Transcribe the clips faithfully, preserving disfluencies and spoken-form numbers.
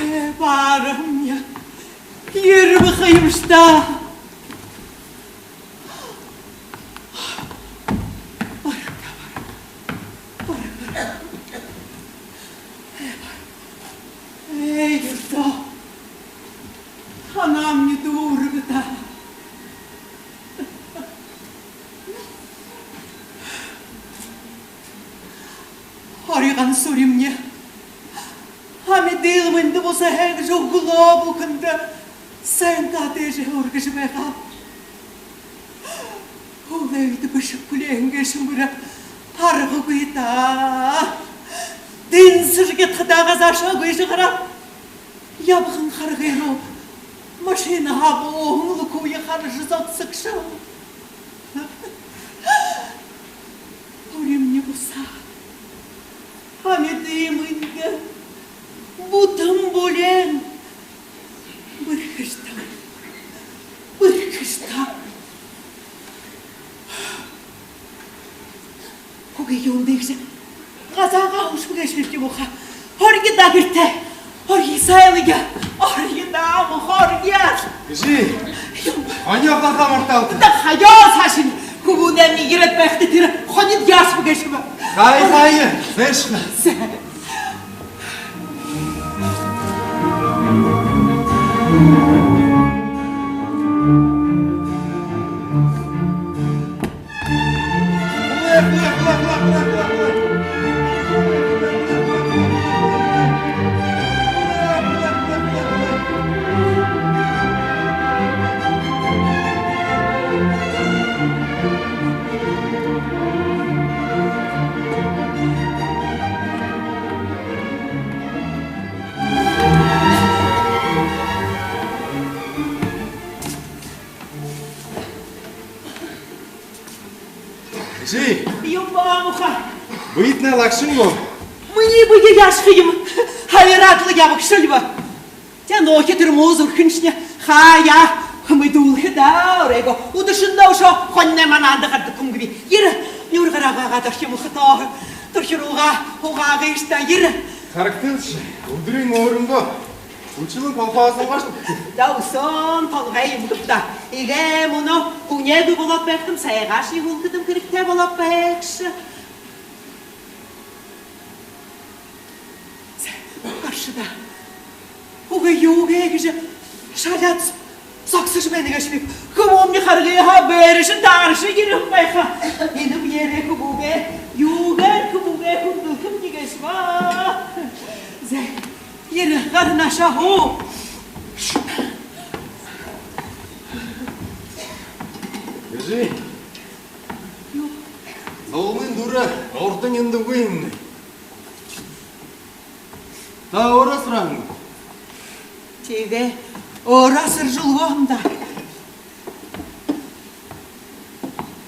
Э, барамни. Ерэбэ ха юм шта. Эй, ердөө. Һанаамни дүүрбэ даа. Һоригон суримни. Амиды мэндэ бусаһаа гэжэ үглөө бүхэндэ сэн тээжэ үргэжэ байгааб. Һүүлэй үедэ бэшэг хүлеэһэн гээшэмни, аргагүй даа. Дэнсэргэ хадаа газаашаа гүйжэ гараа. Ябаһан харгы руу машинаһаа бууһан лүкүүе хаража зогсогшоб. Үримни бусаа. Амиды мэндэ бүтэн бүлеэн бэрхэшэ даа. Бэрхэшэ даа. Үгы, юундэ иигэжэ газаагаа хүшэбэ гээшэбиб, үхибүү ха. Һоригты даа гэртээ. Һоригты, сайлыга. Һоригты даа, һоригты. Эжы. Юм. Хониёо хаахаа мартаал. Даа, хаяа саашань. Хүбүүнэймни ерээд байхада тэрэ хониёо яашаб гээшэб. Хай, хай, бэшэ. Зэ. Эжы. Юм, баамни ха. Бэетнай лагшан гү? Минии бэе яашаха юм. Хабираад лэ ябагша лэ бэ. Тэ, нөөхи тэрэ муу зүрхэншни хаяа хэмэдүүлхэ даа өөрыгөө. Үдэшэндөө үшөө хониноо манаанда гарадаг хүн гээб. Ерэ, нюур гараа гаагаад орхихом ха тоо. Түрхи руугаа угаагыш даа, ерэ. Харагты лэ ши, үдэрэй өөрынгөө хүшэлэн колхоз угааш. Даа, үсөөн толгой юм гүб даа. Иигээ мүнөө хүнэй үгы болоод байхадам, сайгаашье хүлгэхэдэм хэрэгтэй болоод байгша. Зэ, гарши даа. Үгы, юугээ гэжэ шаляад зогсожо байна гээшэбиб? Хүбүүмни харгыһаа бээришэ, даарашажа ерэһэн байха. Энэмни ерээ хүбүүгээ. Юугээр хүбүүгээ хүндэлхэм гээшэб? Зэ, ерэ, гарнаш даа, хуу. Эжы. Юу? Зуламын дүрэ урдань эндэ үгы юм. Та өөрөө асарһан гүт? Тиигээ, өөрөө асаржа үгөө һэм даа.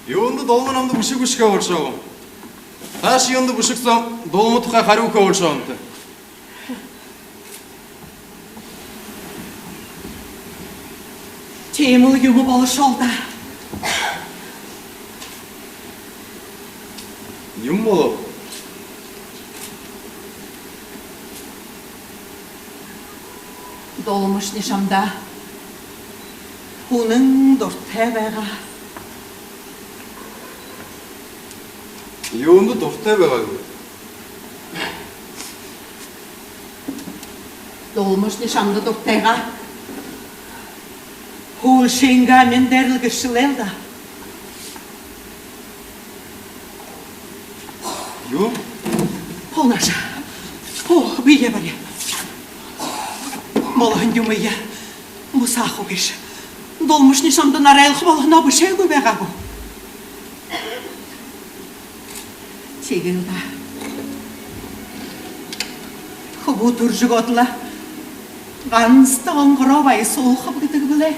Юундэ Долмо намда бэшэг бэшэхэ болошоо? Таашаа юундэ бэшэг соо Долмо тухай харюу үгэхэ болошоонта? Тиимэл юумэ болошоол даа. Юун болооб? Долмошни шамда үнэн дуратай байгаа. Юундэ дуратай байгаа гээшэб? Долмошни шамда дуратай байгаа. Һүүлшынгаа амин дээрэл гэршэлээл даа. Юу? Хуу нааша. Хуу, бэеэ бари. Болоһон юумэеэ бусаахагүйш. Долмошни шамда нарайлха болоһоноо бэшээгүй байгаа гү? Тиигээл даа. Хүбүү түрэжэ үгөөд лэ, гансата онгороо баясуулхаб гэдэг бэлэй.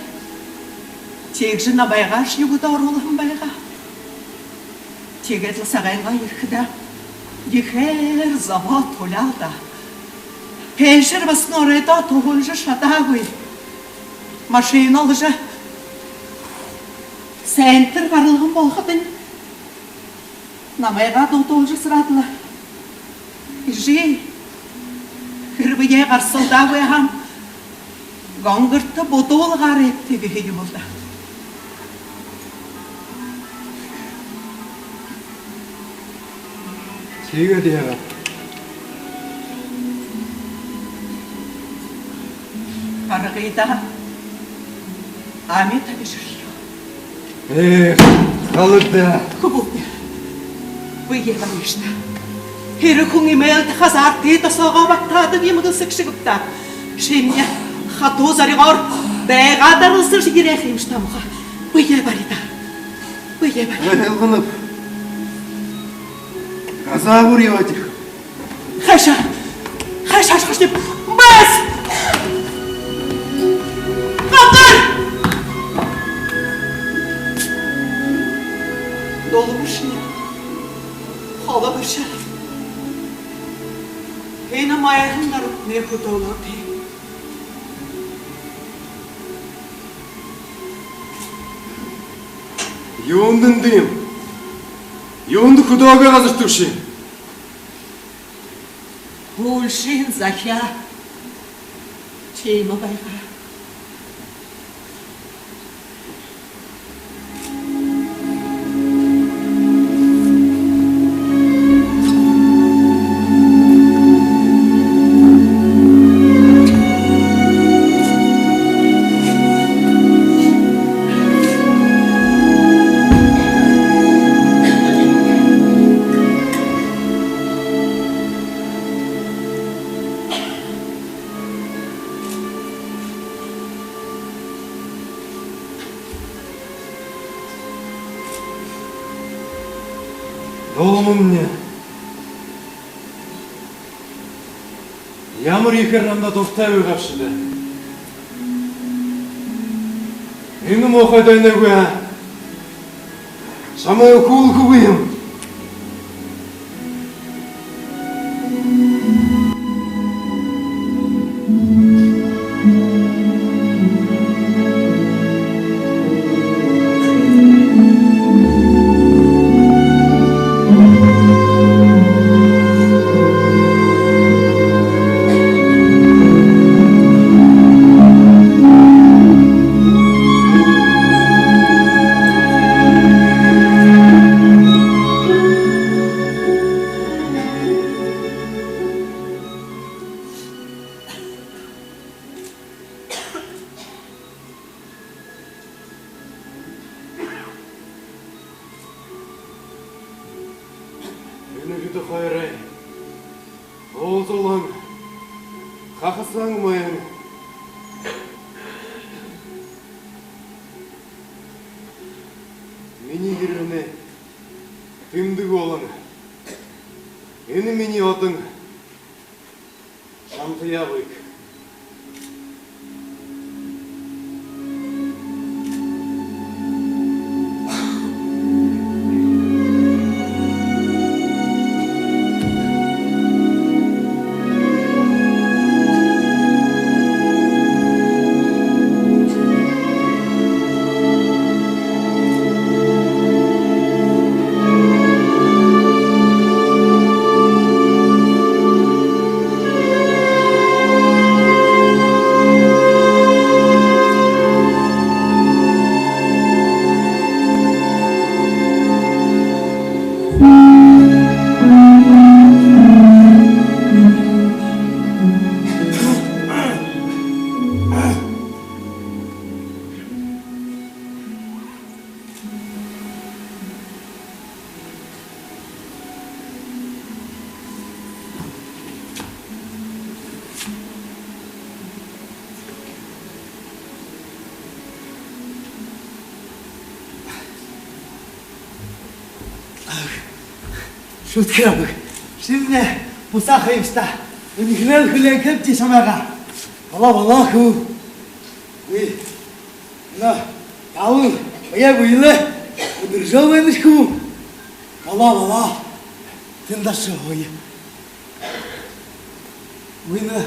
Тиигэжэ намайгааш юугэдэ оруулһан байгаа. Тиигээд лэ сагайнгаа ерэхэдэ ехээр зобоо туляал даа. Фельдшер басаган оройдоо туһалжа шадаагүй. Машина оложо, центр гаралһан болоходонь, намайгаа дуудуулжа асараад лэ: «Эжы, хэрбээ гарсалдаагүй һаам, гонгорто бодуулгаарайгты», — гэһэн юм лэ даа. Тиигээд яагаа? Аргыдаа ами табижархёо. Эх, халаг даа. Хүбүүмни, бэеэ барииш даа. Хэрэг хүн имээлдэ хазаарта досоогоо багтаадаг юм гэлсэг шэгбэ даа. Шимни хатуу зоригоор байгаад аралсажа ерэхэ юмши даа муха. Бэеэ бари даа. Бэеэ бари. Ой, Элганов. Газаа бүри ябаад ерэхэ. Хайшаа? Хайшаа ошохошни? Бэс! Гагар! Долмошни холо бэшэ. Энэ майһан гаратнай хүдөөгөөб. Юундэ эндэ юм? Юундэ хүдөөгөө газарта үгыш? Һүүлшын захяа тиимэ байгаа. Долмомни. Ямар ехээр намда дуратай байгаабши даа. Энэ муухай дайнай үгы аа. Шамайе хүлеэхэгүй юм. Нэгэтэ хоёрой уулзалан хахасан мэн. Минии гэрэлнай тэмдэг болон энэ минии одон шамтаяа бэхэ. Шүтхэ абы. Шимнай бусаа хэмшта. Үнэхэнөөл хүлеэнхэбди шамайгаа. Болоо, болоо, хүү. Үй. На, давуу, бэеэ бэелээ. Үдэржөө байнаш хүү. Болоо, болоо. Тэндэ ши һууя. Үй, на,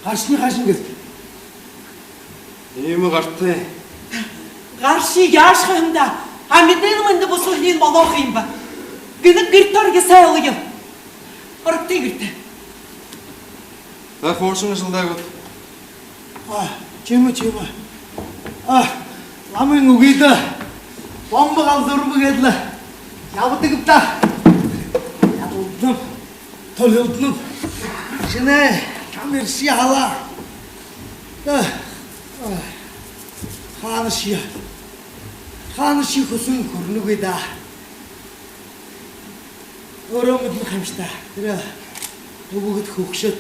гаршни хаашань гээшэб? Иимэ гартай. Гаршни яашхаа юм даа. А, мэдээл мэндэ бусуу хэнин болоо юм бэ. Гэнэ гэртэ орохо сай олоё. Орогты гэртэ. За, хуушан ажалдаа гүт? А, тиимэ, тиимэ. А, ламын үгы даа. Бомбо галзуурба гээд лэ ябадаг юм даа. Ядалдана, тулилдана. Шэнэ, тамиршье халаа. А, а, хаанашье, хаанашье хүсэн хүрэнэгүй даа. Өөрөө мэдэнэ ха юм шта. Тэрэ үбгэд хүгшэд,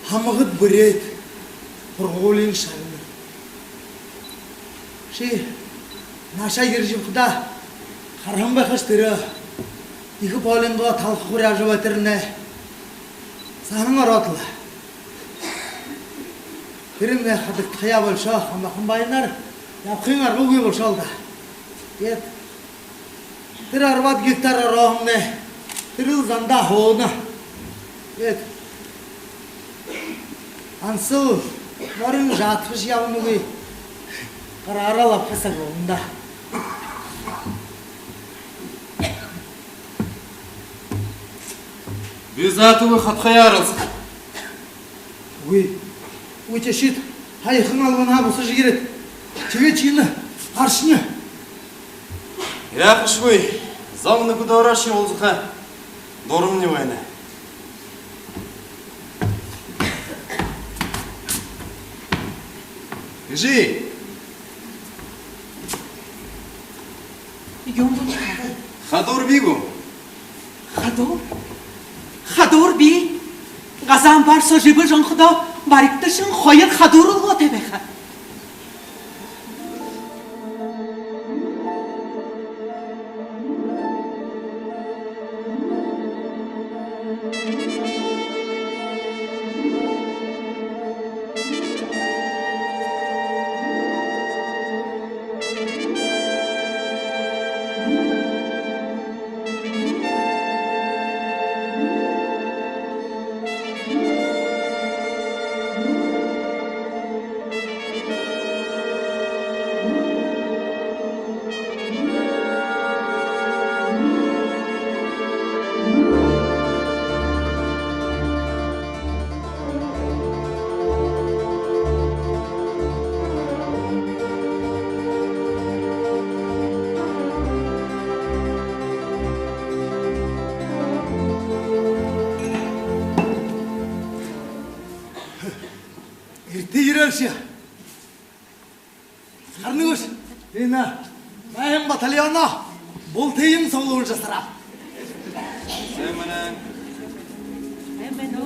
һамгад бэреэд, һургуулиин шагнал. Ши наашаа ерэжэ ябахадаа хараһан байхаш, тэрэ ехэ полингоо талха хуряажа байтарнай саһан ороод лэ. Тэрэмнай хадагдахаяа болошоо, хамаахан баянаар ябахын аргагүй болошоол даа. Тиигээд тэрэ арбаад гектар ороһомнай тэрэл зандаа һууна. Тиигээд ансал морин жаатахаш ябанагүй, гараараа лэ абаха саг болоно даа. Би заатагүй хадхаяа аралсаха. Үгы. Үгы, ши һаяхан албанһаа бусажа ерээд, тиигэжэ энэ гаршни яахашьегүй, зон нүхэдөөрөө ши уулзаха дурамни байна. Эжы! Юун бэ? Хадуур бии гү? Хадуур? Хадуур бии. Газаан баар соо жэбэ жонходоо баригдашан хоёр хадуур үлгөөтэй байха. Гэртээ ерээш. Харана гүш? Энэ байһан батальоноо бултыень суглуулжа асарааб. Сайн байна. Сайн байна.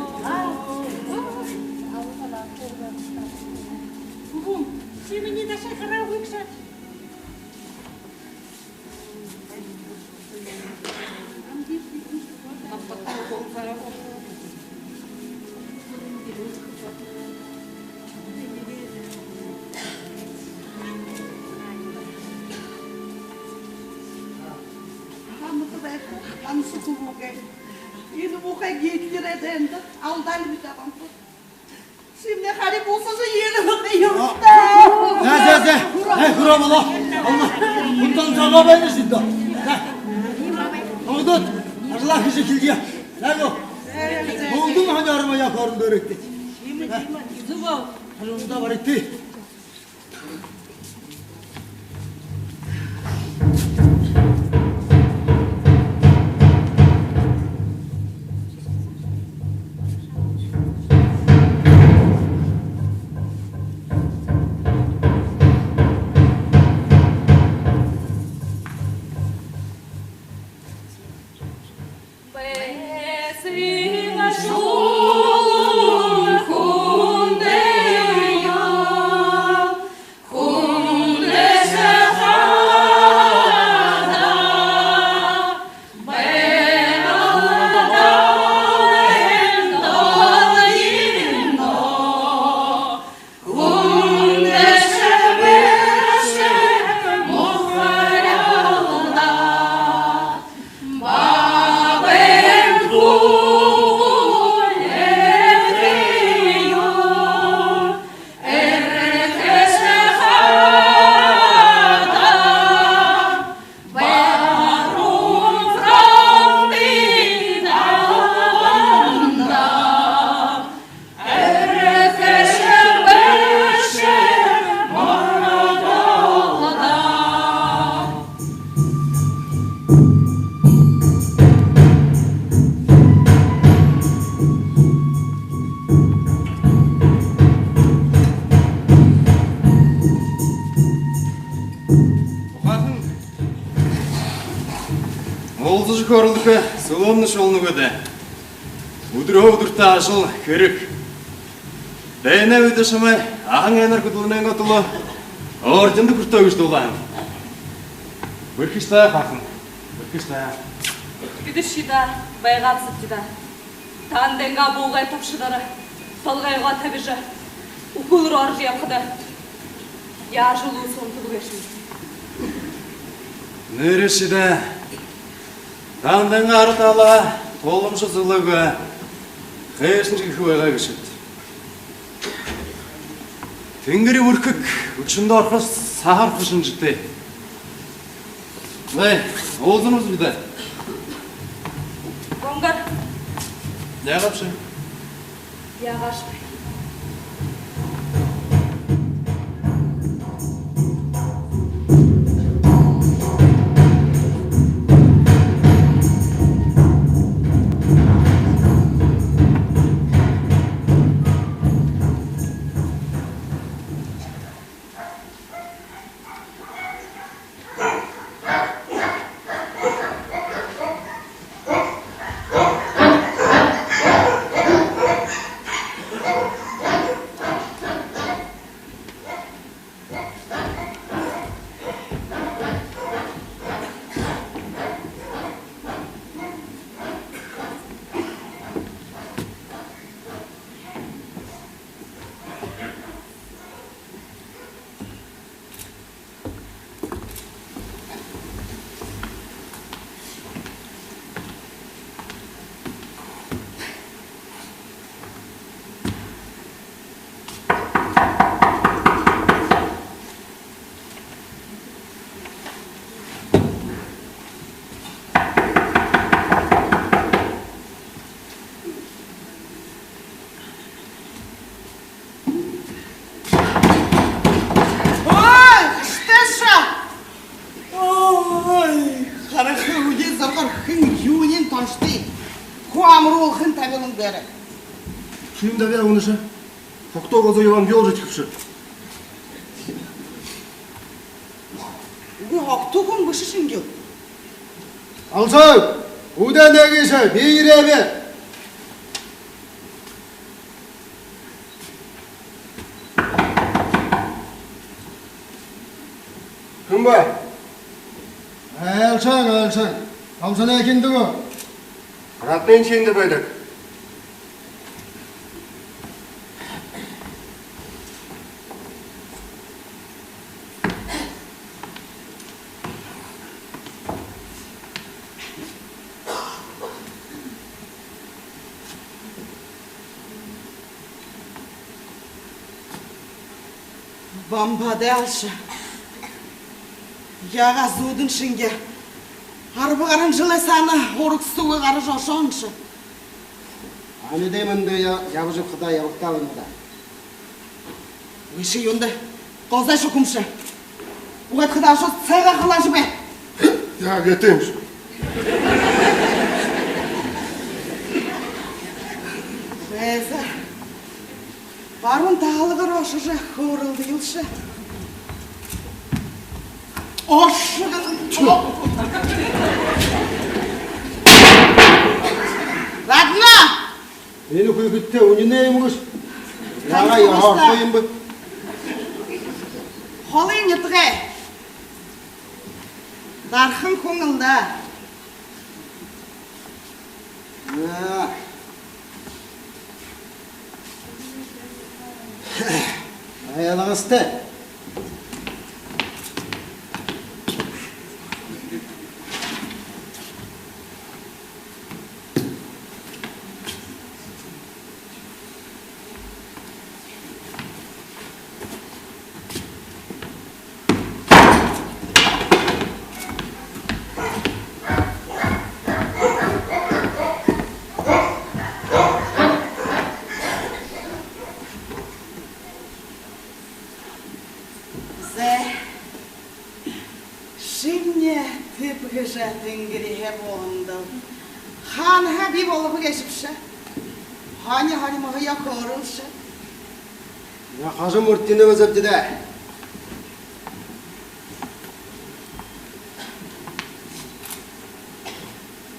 Хүбүүн, ши минии дашаа хараа үгы гүш? Ганса хүбүүгээ энэ муухай Гитлерэй дайнда алдаа лэ бэзэ, абампа. Шимнай хари бусажа ерээ юм даа. За, за, за. Э, хүрөө болоо. Алма. Хүндэ сагаа байна ши даа. За. Хүбүүд, ажалаа хэжэ эхилэе. За, гү. Хүбүүд, хани армаяа хоорондоо эрэгты. Зүб. Хажуудаа баригты. Ухаахан. Уулзажа хөөрэлдэхэ сүлөөнэйш болоно гү даа. Үдэрһөө үдэртөө ажал хэрэг. Дайнай үедэ шамайе Ахан айнаар хүдэлһэнэйнгөө түлөө орденд хүртөө гэжэ дуулаа һэм. Бэрхэш даа, ухаахан. Бэрхэш даа. Бидэ ши даа, байгаабди даа. Тандангаа буугай түбшэ доро толгойгоо табижа, үхэлөөр орожо ябахада яажа үлүүһэн түб гээшэб. Нээрээшье даа. Тандангаа ара талаа туламжа үзүүлээгүй, хайшан гэхэ байгаа гээшэб. Тэнгэри бүрхэг, үдэшэндөө орохо саһа орохо шэнжэтэй. Нэ, уулзанабди даа. Гонгор. Яагаабши? Яагаашье. Ой, Стеша! Ой, харахы үдэр зохор, хэн юуниинь тоншотой. Хуу амаруулхань табилан бэрэ. Ши юм даа, яа, унаша. Хогтуу газаа ябаһан ёолжо хэбшэ. Үгы, хогтуу хүн бэшэ шэнги. Алзай! Үдэ нэгэшэ, би ерээб. Хэн бэ? Айлшан, Айлшан. Айлшан хэн даа? Ратнын шэндэ байдаг. Бамбаадалша. Яагаа зүүдэн шэнги арба гаран жэлэй саана урагсагүй гаража ошоонши? Амиды мэндэ я-, ябажа ябахадаа ябагдаал юм даа. Үгы ши, юундэ гозойшо хүмши? Угтахадаа ошоод, сайгаа халаажа бай. Яагаа гээшэб? Бэзэ. Баруун талаар ошожо хөөрэлдыелши. Ошогон. Ладно. Энэ хүүгэдтэ үнинэй юм гүш? Яагаа яһаарха юм бэ? Холын нютагай дархан хүн лэ даа. Э. Айлгастай. Зэ. Шимни тэбхэжэ тэнгэриһээ болондол, хаанаһаа бии болобо гээшэбши? Хони хонимһоо хөөрэлши. Яахажа мөртэнөө зэбдэ даа.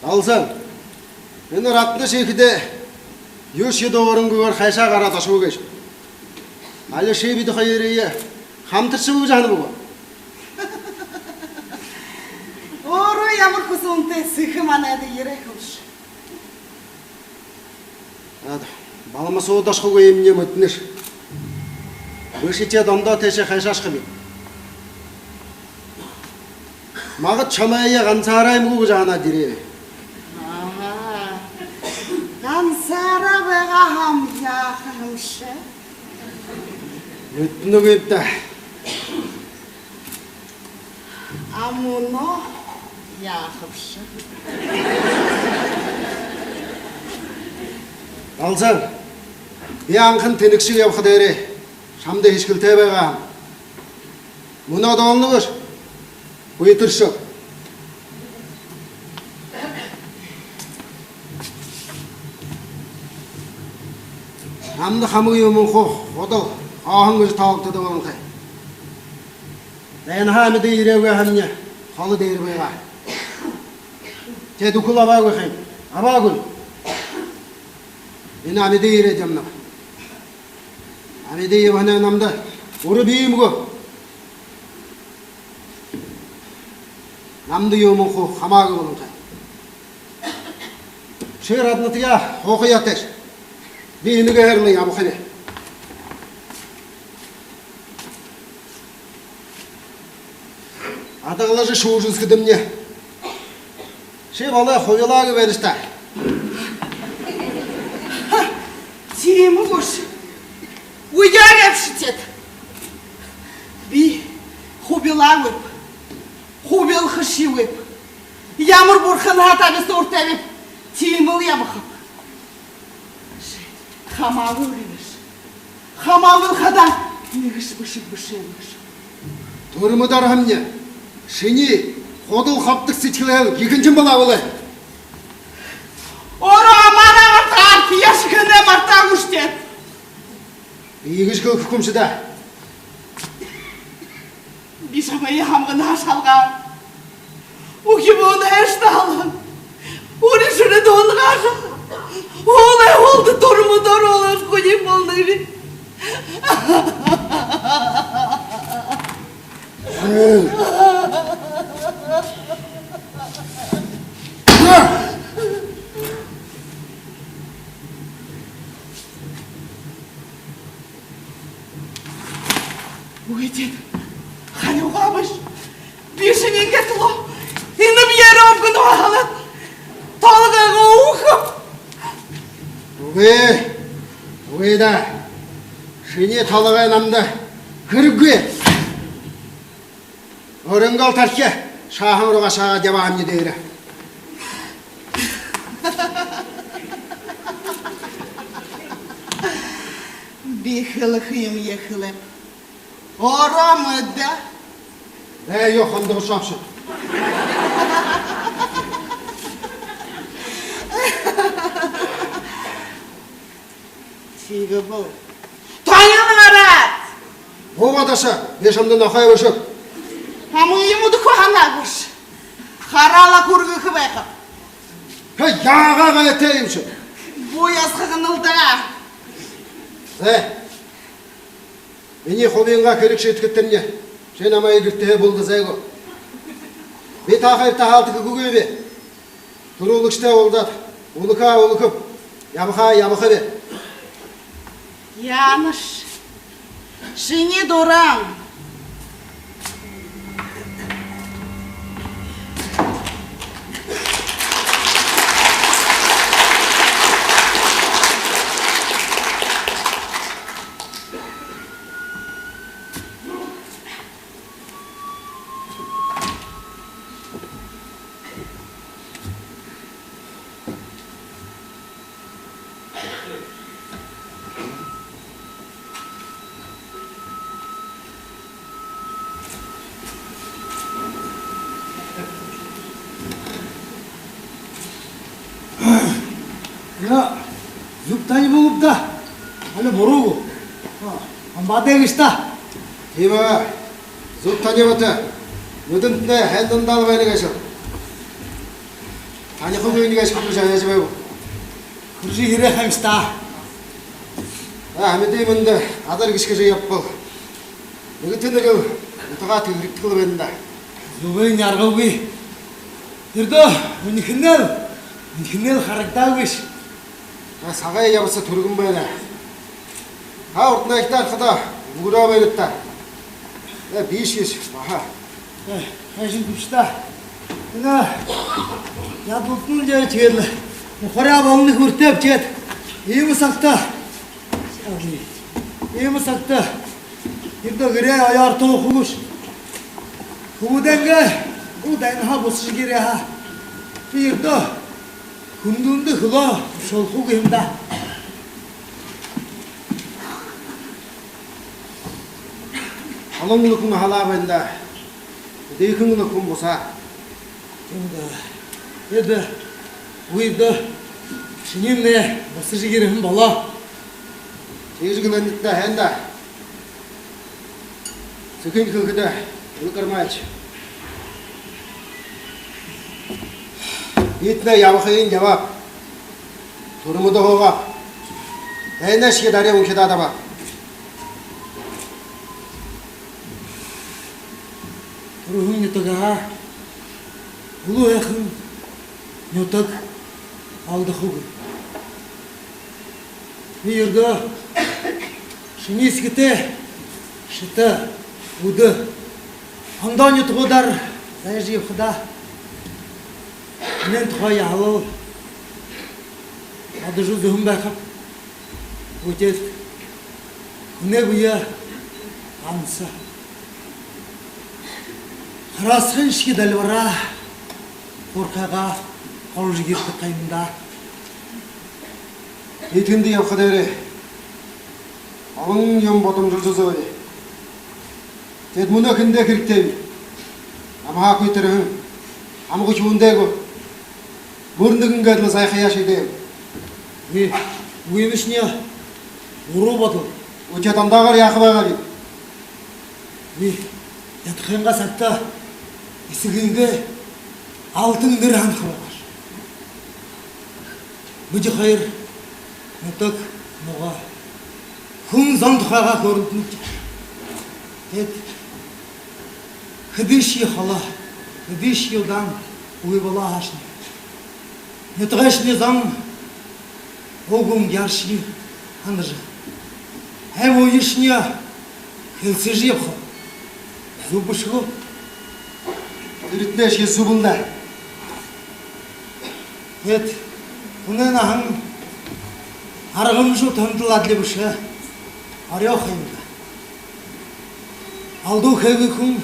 Далсан, энэ Ратна шиихэдэ юушье дуугарангүйгөөр хайшаа гараад ошобо гээшэб? Али ши бидэ хоёрые хамтаршаба гэжэ һанаб гү? Өөрөө ямар хүсэ үнэтэй сэхэ манайда ерээ хэмши. Аад, балма соо дошохогүй юм, нэ, мэдэнэш. Бэшэ, тээд ондоо тээшээ хайшаа ошохо юм. Магад шамайе гансаараа юм гү гэжэ һанаад ерээ. Аха. Гансаараа байгаа һаам, яаха хэмши? Мэдэнэгүйб даа. А мүнөө яахабши? Далсан, би анхан тэнэгшэг ябахадаа ерээ, шамда хэшэгэлтэй байгаа һэм. Мүнөө дуулна гүш? Үетэршэг. Намда хамаг юумэн хуу худал, хооһон гэжэ тоологдодог болонхой. Дайнһаа амиды ерээгүй һаамни, холо дээрэ байгаа. Тээд үхэл абаагүй һэн, абаагүй. Энэ амиды ерээд ябанаб. Амиды ябаһанай намда үрэ бии юм гү? Намда юумэн хуу хамаагүй болонхой. Ши Ратнатаяа һууха ёһотойш. Би энээгээр лэ ябахаб. Адаглажа шүүжэ үзэхэдэмни, ши болой хубилаагүй байнаш даа. Ха, тиимэ гүш? Уяа гээбши тээд. Би хубилаагүйб, хубилхашьегүйб. Ямар бурханһаа табиса дуратайб, тиимэл ябахаб. Хамаагүй гэнэш. Хамаагүй хадаа нэгэшье бэшэг бэшээ юм гүш? Түрмэдэ ороһомни, шинии худал хабдаг сэдьхэлһээл ехэнхинь болоо бэлэй. Өөрөө амаараа мартаа, тиигэжэ хэнээ мартаа гүш тээд. Иигэжэ хэлэхэ хүмши даа. Би шамайе һамганһаа шалгаан, үхибүүнһээ шалгаан, ү Уулай һүүлдэ түрмэдэ оруулаашагүй болоно гү? Үгы, теэд хани угааба ш. Би шинии иигээд лэ энэ бэеэрээ үбгэн уһалаад, толгойгоо үгэхэб. Үгы, үгы даа. Шинии толгой намда хэрэггүй. Өөрынгөө л тархи шааһан руугаа шаагаад ябаа һэмни дээрэ. Би хэлэхэ юумэеэ хэлэб. Ороо мэдэ. Ээ, ёо, хондогшообши. Тиигэбэл. Тойрон гараад. Буугаа дааша, би шамда нохой бэшэб. Ама юм удхуу һанаа гүш. Хараалаа хүргэхэ байхаб. Хэ, яагаа гайтай юм ши. Буясхаганал даа. Зэ. Минии хубиингаа хэрэг шиидхэдэтэрнь ши намайе гэртэһээ булгажа зайгаа. Би та хоёртоо һаалта үгэхэгүйб. Түрүүлэгшэдтэй уулзаад, үлэхөө үлэхэб, ябахаа ябахаб. Янаш, шинии дуран. Яа, зүб танил болооб даа. Али буруу гү? А, амбаатай гээшэ даа. Тиимэ, зүб танил бата. Нюдэнтнай һайн дундаал байна гээшэ. Танихагүй гээшэ, хүлеэжэ аяажа байба. Хүрэжэ ерээ һэмши даа. А, амиды мэндэ газар гэшхэжэ ябабал. Нэгэтэ нэгэл нютагаа тэнгэрлэгдэхэл байна даа. Зүб, аргагүй. Тэрэ даа, үнэхэнөөл, үнэхэнөөл харагдаа гүш. А, сагай ябаса түргэн байна. Та урданайхида харахада үбгэрөө байнат даа. Э, бишье баһа. Э, хайшан түбшэ даа. Энэ ядалтан дээрэ тиигээд лэ мухараа болоно хүртөөб, тиигээд иимэ сагта. Иимэ сагта. Ердөө гэрээ оёорто хулууш. Хүбүүдэйнгээ гү дайнһаа бусажа ерээ һаа. Би ердөө хүндэлэндэ хүлөө шолхогүй юм даа. Олон лэ хүн һалаа байна даа. Хэдыхэн лэ хүн бусаа. Тиимэ даа. Эдэ, үгы даа. Шиниинь бусажа ерэһэн болоо. Тиижэ гэлэнэт даа, һайн даа. Сэхынь хэлэхэдэ, Улаг Гармаевич, би тэнэ ябахыень ябааб. Түрмэдэ һуугааб. Энэшье дари унхидаад абааб. Түрэһэн нютагһаа үлүү һайхан нютаг алдахагүй. Би ердөө шинии эсэгэтэй шэтэ, үдэ, ондоо нютагуудаар зайжа ябахадаа, энээн тухай яһала л бодожо үзэһэн байхаб. Үгы теэд хүнэй бэе ганса. Хараасхын шэхэ дальбараа, хуурхайгаа холожо ерэдэг ха юм даа. Эдэ хүндэ ябахадаа олон юм бодомжолжо үзөөб. Теэд мүнөө хэндэ хэрэгтэйб? Намһаа хуу тэрэһэн һамга хүндэ гү? Мүр нэгэн гээд лэ зайхаяа шиидээб. Ээ, үгы, энэшни буруу бодол. Үгы, теэд ондоогоор яаха байгааб? Ээ, ядахынгаа сагта эсэгынгээ алтан нэрэ һанаха байгааш. Бидэ хоёр нютаг, нуга, хүн зон тухайгаа хөөрэлдэнэбди. Тээд хэдышье холо, хэдышье удаан үгы болоо һаашни, нютагайшни зон уг үнеэршни һанажа, һайн үешни хэлсэжэ ябаха зүб бэшэ гү? Тэрэтнайшье зүб лэ даа. Тээд хүнэй наһан аргамжа тандал адли бэшэ, орёо ха юм даа. Алдуу хээгүй хүн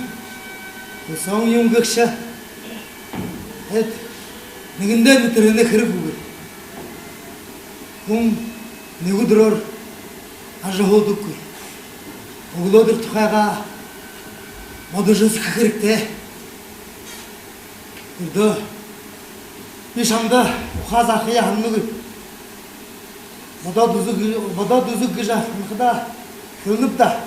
хүсэн юм гэгшэ. Тээд нэгэндээ нэтэрэнэ хэрэггүй. Хүн нэгэ үдэрөөр ажаһуудаггүй. Үглөөдэр тухайгаа бодожо үзэхэ хэрэгтэй. Үрдөө би шамда ухаа заахаяа һананагүйб. Бодоод үзэг, бодоод үзэг гэжэ һанахадаа хэлэнэб даа.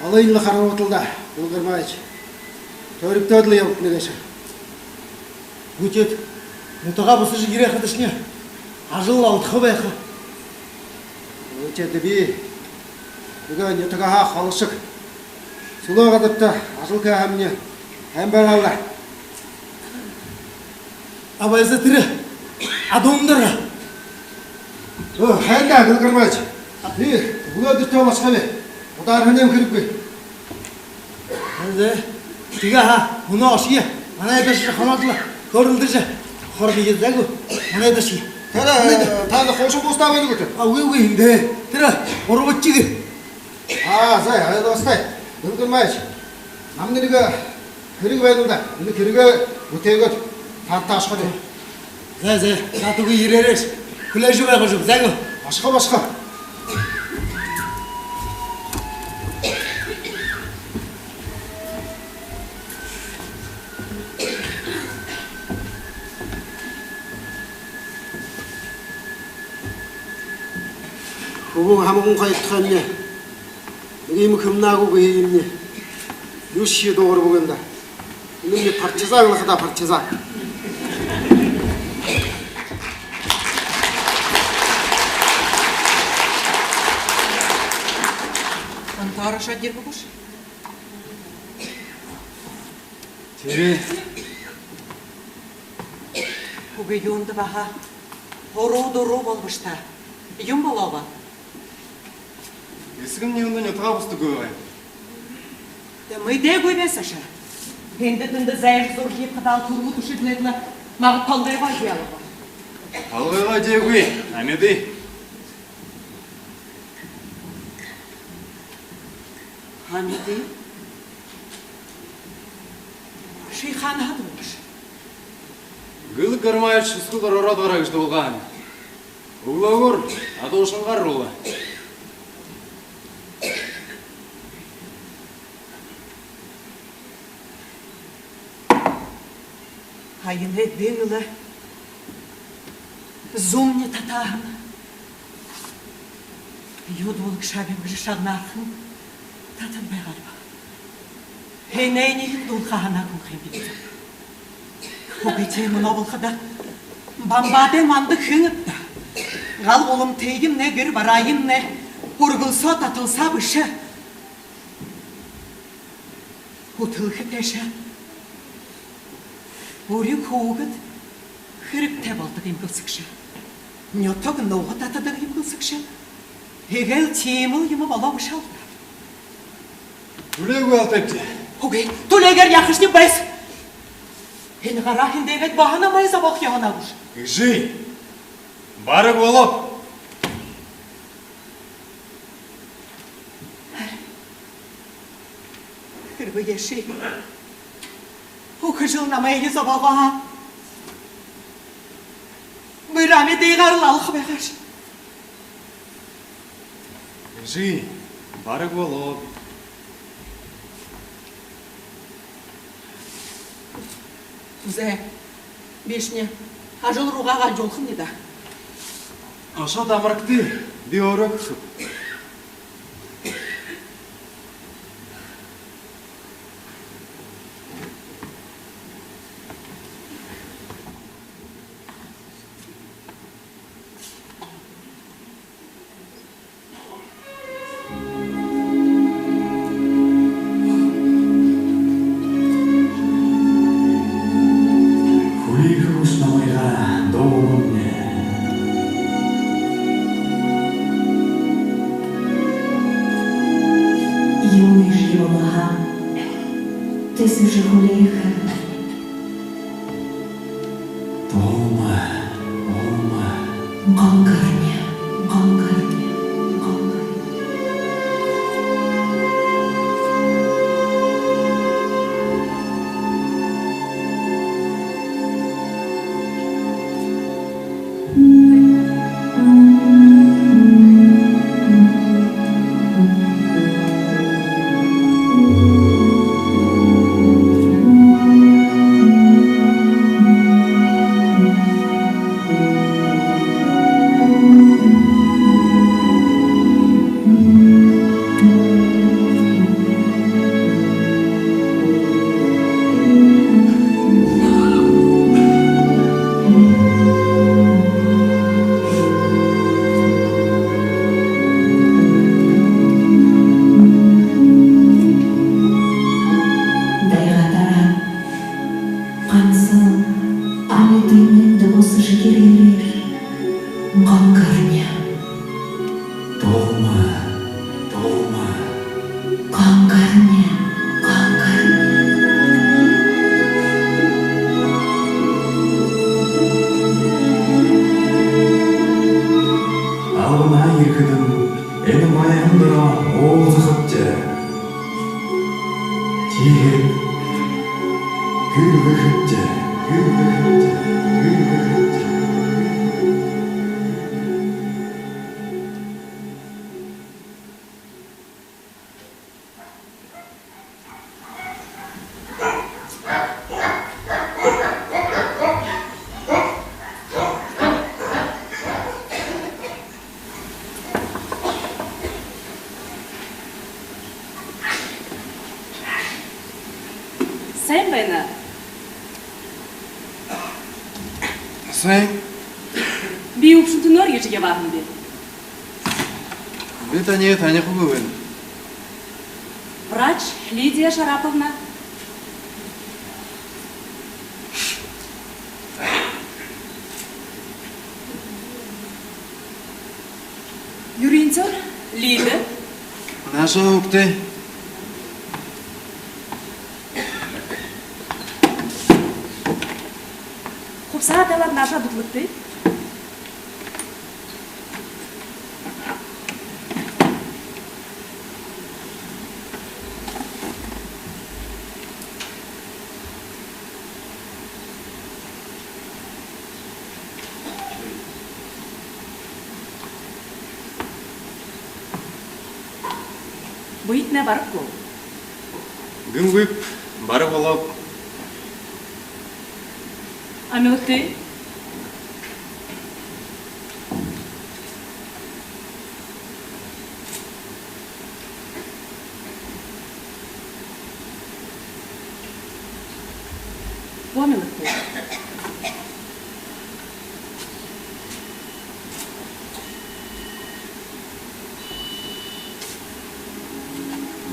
Олониие лэ харуулаад лэ даа, Бэлэн Гармаевич. Тойрогтоод лэ ябатна гээшэ. Үгы, тээд нютагаа бусажа ерээ хадашни ажал олдохо байха. Үгы, тээд би нэгэ нютагһаа холошог. Сүлөө газарта ажал хэһэмни һайн байгаал даа. Абай, за, тэрэ адуундар. Оо, һайн даа, Бэлэн Гармаевич. Би үглөөдэртөө ошохо би. Удаарһан юм хэрэггүй. Зэ, тиигээ һаа, мүнөө ошоё. Манай эдэшье хамаагүй лэ хөөрэлдэжэ хор бии, зай гү? Манай эдэшье. Тэрэ, э, таанад хуушан буусаа байна гүт? А, үгы, үгы, эндэ. Тэрэ урбадшаг. А, зай, айлгастай. Бэлэн Гармаевич, намда нэгэ хэрэг байна даа. Энэ хэрэгээ бүтээгээд, таанадта ошохо даа. Зай, зай, наад үгы, ерээрэй. Хүлеэжэ байг гүш, зай гү? Ошохо, ошохо. Хүбүүн һамган хоёр тухайнь нэгэ юумэ хэмнээгүйб юм. Юушье дуугарбагүй юм даа. Энэмни партизан лэ ха даа, партизан. Антара шадир бэшэ гүш? Тэрэ. Үгы, юундэ баһа уруу дуруу болобо шта? Юун болооб? Эсэгэмни мүнөө нютагаа бусадаггүй байгаа юм. Тээ, мэдээгүй байһан ши. Тэндэ тэндэ зайжа зуража ябахадаа түргэн түшэглээд лэ, магад толгойгоо эдеэ лэ. Толгойгоо эдеэгүй, амиды. Амиды? Ши хаанаһаа дуулааш? Бэлэн Гармаевич шүсгэл ороод гараа гэжэ дуулгаа һэм. Үглөөгүүр адуушангаар дуулаа. Һаянай дэн лэ зуумни татаһан. Юу дуулаашабиб гэжэ шагнаархан татан байгаалби. Хэнэйнь юм дуулаха һанаагүй юм бибди. Үгы, тиимэ мүнөө болоходо, бамбаадай манда хэнэб даа. Гал гуламтыемнай, гэр барааймнай үргэлсөө таталсаа бэшэ. Үтэлхэ тээшэ. Үри хүүгэд хэрэгтэй болодог юм гэлсэгшэ. Нютаг нуга татадаг юм гэлсэгшэ. Эгээл тиимэл юумэ болоо бэшэ аал даа. Түлеэгүй алтайбди. Үгы, түлеэгээр яахашни байһан. Энэ гараа һэндэ гээд баһа намайе зобоохо ёһоной гүш? Эжы, бараг болооб. Хэрбээ ши үхэжэл намайе зобоогоо һаа, би Рамидыгаар лэ алха байгааш. Эжы, бараг болооб. Зэ, бишни ажал руугаа ганжуулхамни даа. Ошоод амарагты, би өөрөө хэхэб. Сэжэ хүлеэхэ. Дулма, дулма. Гонгарни, гонгарни, гонгарни. Дайгадаа гансал али дэмын дуу сэжэ ерээрэй. Гонгарни. Дулма, дулма. Гонгарни, гонгарни. Албанһаа ерэхэдэнь энэ маяхан доро уулзахабди. Тиигээд гэрбэхэбди, гэрбэхэбди, гэрбэхэбди. Сайн байна. Сайн. Би үбшэнтэнөөр ерэжэ ябаһан би. Би таниие танихагүй байна. Врач Лидия Шараповна. Юринцор Лида. Наашаа үгтээ. Хубсаһа тайлаад наашаа дүтэлэгты. Бэетнай бараг гү? Гэмгүй, бараг болооб. Амилалтай. Амилалтай.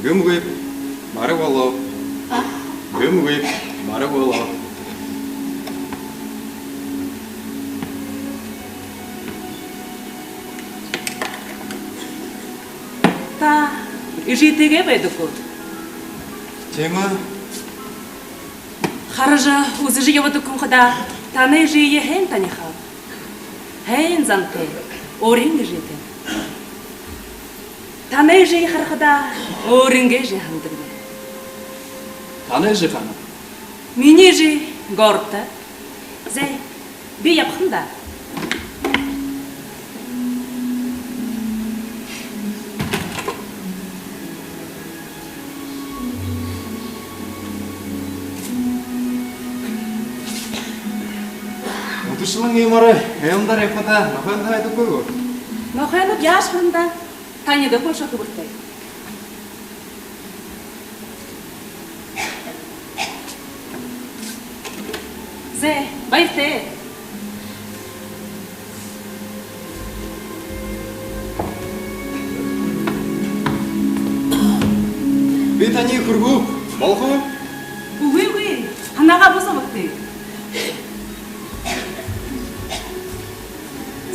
Гэмгүй, бараг болооб. А? Гэмгүй, бараг болооб. Та эжытэйгээ байдаг гүт? Тиимэ. Хаража, үзэжэ ябадаг хүн хадаа танай эжые хэн танихаб? Хэн зантай, өөрын эжытэй. Танай эжые харахада, өөрынгөө эжы һанадагби. Танай эжы хаана? Минии эжы городто. Зай, би ябахам даа. Үдэшэлэн иимэрээ айлнаар ябахада нохойнууд һайдаггүй гү? Нохойнууд яажа һанадаа, танилдаг болошоо, хүбэртэй. Зэ, баяртай. Би таниие хүргөө, болохо гү? Үгы, үгы, һанаагаа бусаабагты.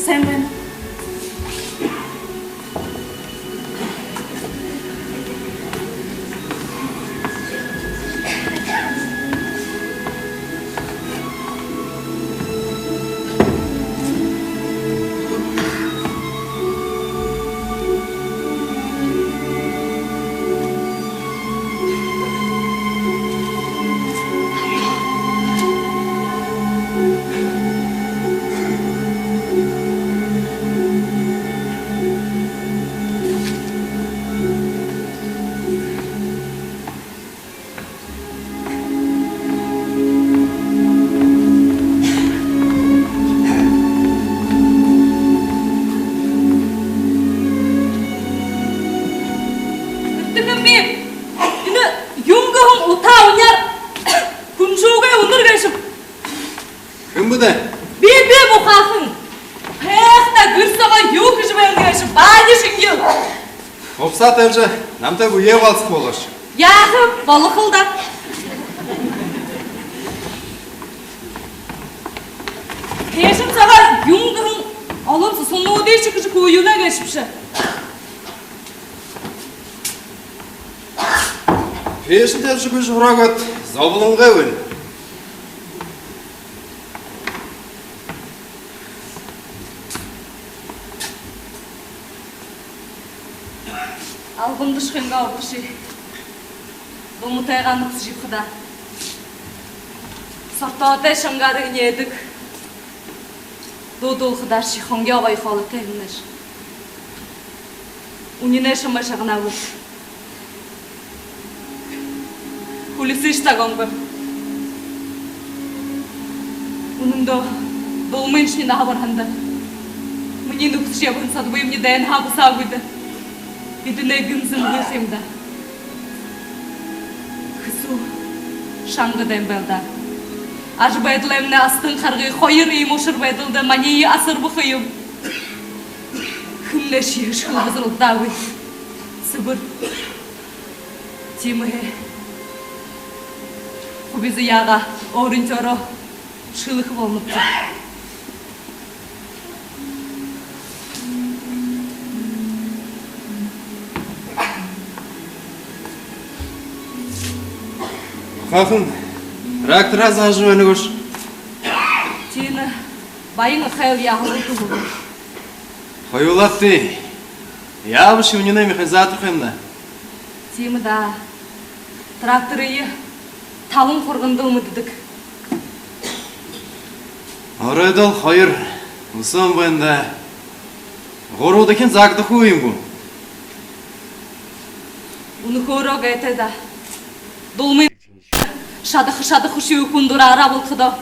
Сайн байна. Баада шэнгил. Хубсаһа табижа, намтай бү ябаалсаха болоош. Яаха, болохол даа. Тээшэнь сагаа юун гэһэн олон сусануудые шэхэжэ хүйнэ гээшэбши. Тээшэнь табижа гүйжэ һураагаад зоболонгой байна. Албандашхынгаа урдашье дулматайгаа нүхэсэжэ ябахадаа, сортоотой шангаар энеэдэг, дуу дуулахадаашье хонгёо гоё хоолойтой һэмнэш. Үнинэй шамай шагнаагүйш. Хүлисыш, Сагонгор. Үнэндөө, дулмыншни наһа бараһанда, минии нүхэсэжэ ябаһан садбыемни дайнһаа бусаагүйдэ, бидэнэй гэнзэ үгы юм даа. Хэсүү шанга дайн байл даа. Ажабайдалаймнай астан харгы хоёр иимэ ушар байдалда маниие асарба ха юм. Хэмнэшье шэл базаралдаагүй сэбэр. Тиимэһээ хубизаяагаа өөрынтёороо шэлэхэ болонобди. Хаахан, трактораа заажа байна гүш? Тиинэ, баян ахайл яһала түбэ. Хоюулаад тии. Яабашье үнинэй механизатор ха юм даа. Тиимэ даа. Тракторые талан хургандал мэдэдэг. Оройдоол хоёр үсөөн байна даа. Гурбадахинь заагдахагүй юм гү? Үнэхөөрөө гайтай даа. Дулмын шадаха, шадахашье хүн дураараа болтоходоо,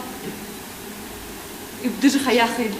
эбдэжэ хаяаха юм.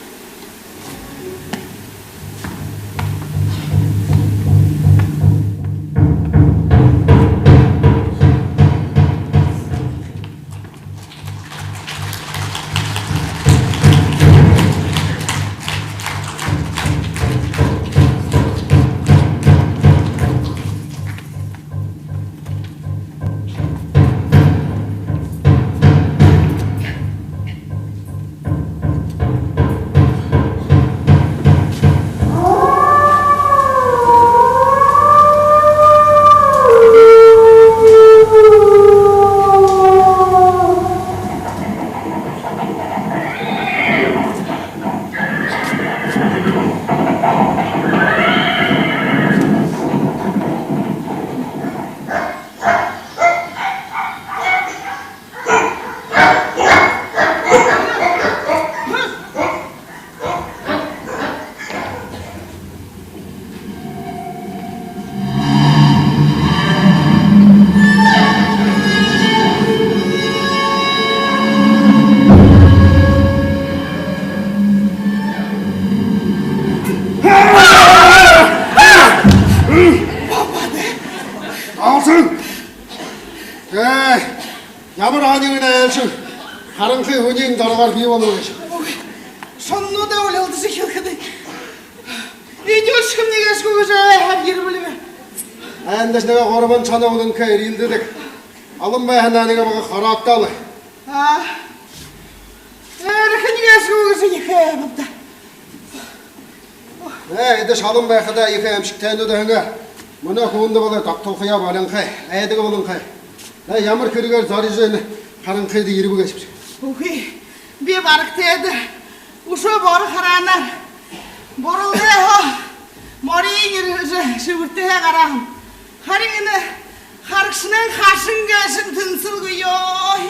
Алсан! Ээ, ямар һонин энэ айлшан харанхы һүниин доогуур бии болоо гээшэб. Шононуудаа үлэлдэжэ эхилхэдэнь, эдеэшхэм нэгэ гээшэ гү гэжэ һайхан ербэлбэ. Эндэ нэгэ гурбан шоно үлэнхэй, эрьелдэдэг. Олон байһанаа нэгэ бага хороогтоол. Аа. Эрхэнь гээшэ гү гэжэ ехэ аймагда. Ээ, эдэш олон байхада ехэ аймшагтайнууд һэн гээ. Мүнөө хүндэ болоо, тогтолхоёо болонхой, айдаг болонхой. Ээ, ямар хэрэгээр зорижо энэ харанхыда ерэбэ гээшэбши? Үгы, би барагтайда үшөө боро хараанаар буралдайһаа мориин ерэжэ, шэбэртэйһээ гараһам. Харин энэ харагшанайнь хаашан гээшэнь тэнсэлгүй ёо.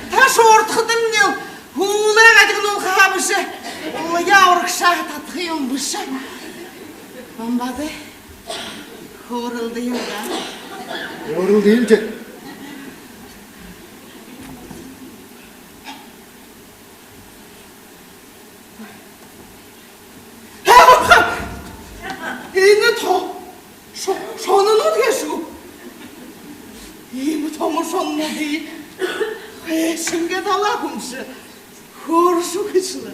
Таш ууртахадамни л һүүлээ гажагануулха бэшэ, улаяа урагшаа татаха юм бэшэ. Бамбадай, хөөрэлдэе даа. Хөөрэлдэе даа. Энэ то-, шо-, шононууд гээшэ гү? Иимэ томо шононуудые хайшан гээд алаа хүмши, хөөрэшүүхэ шэлэ.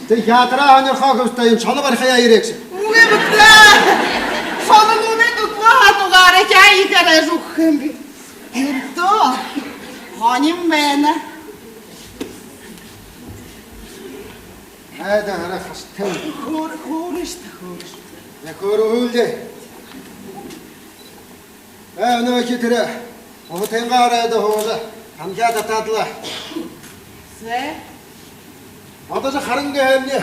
Тэ ядараа һонирхоо хэбши даа, энэ шоно барихаяа ерээш. Үгы бэд даа. Шононуудые дүтэлөө һаа, дугаараа хаа ехээр ажаһууха юм бэ. Эндэ һонин байна. Айда, арай хаштай. Хөөр-, хөөрыш даа, хөөрыш. Яа, хөөрүүл даа. Ээ, үнөөхи тэрэ уһатайнгаа оройдо һуужа, танхяа татаад лэ. Зэ. Одоошье харан гээ һэмни.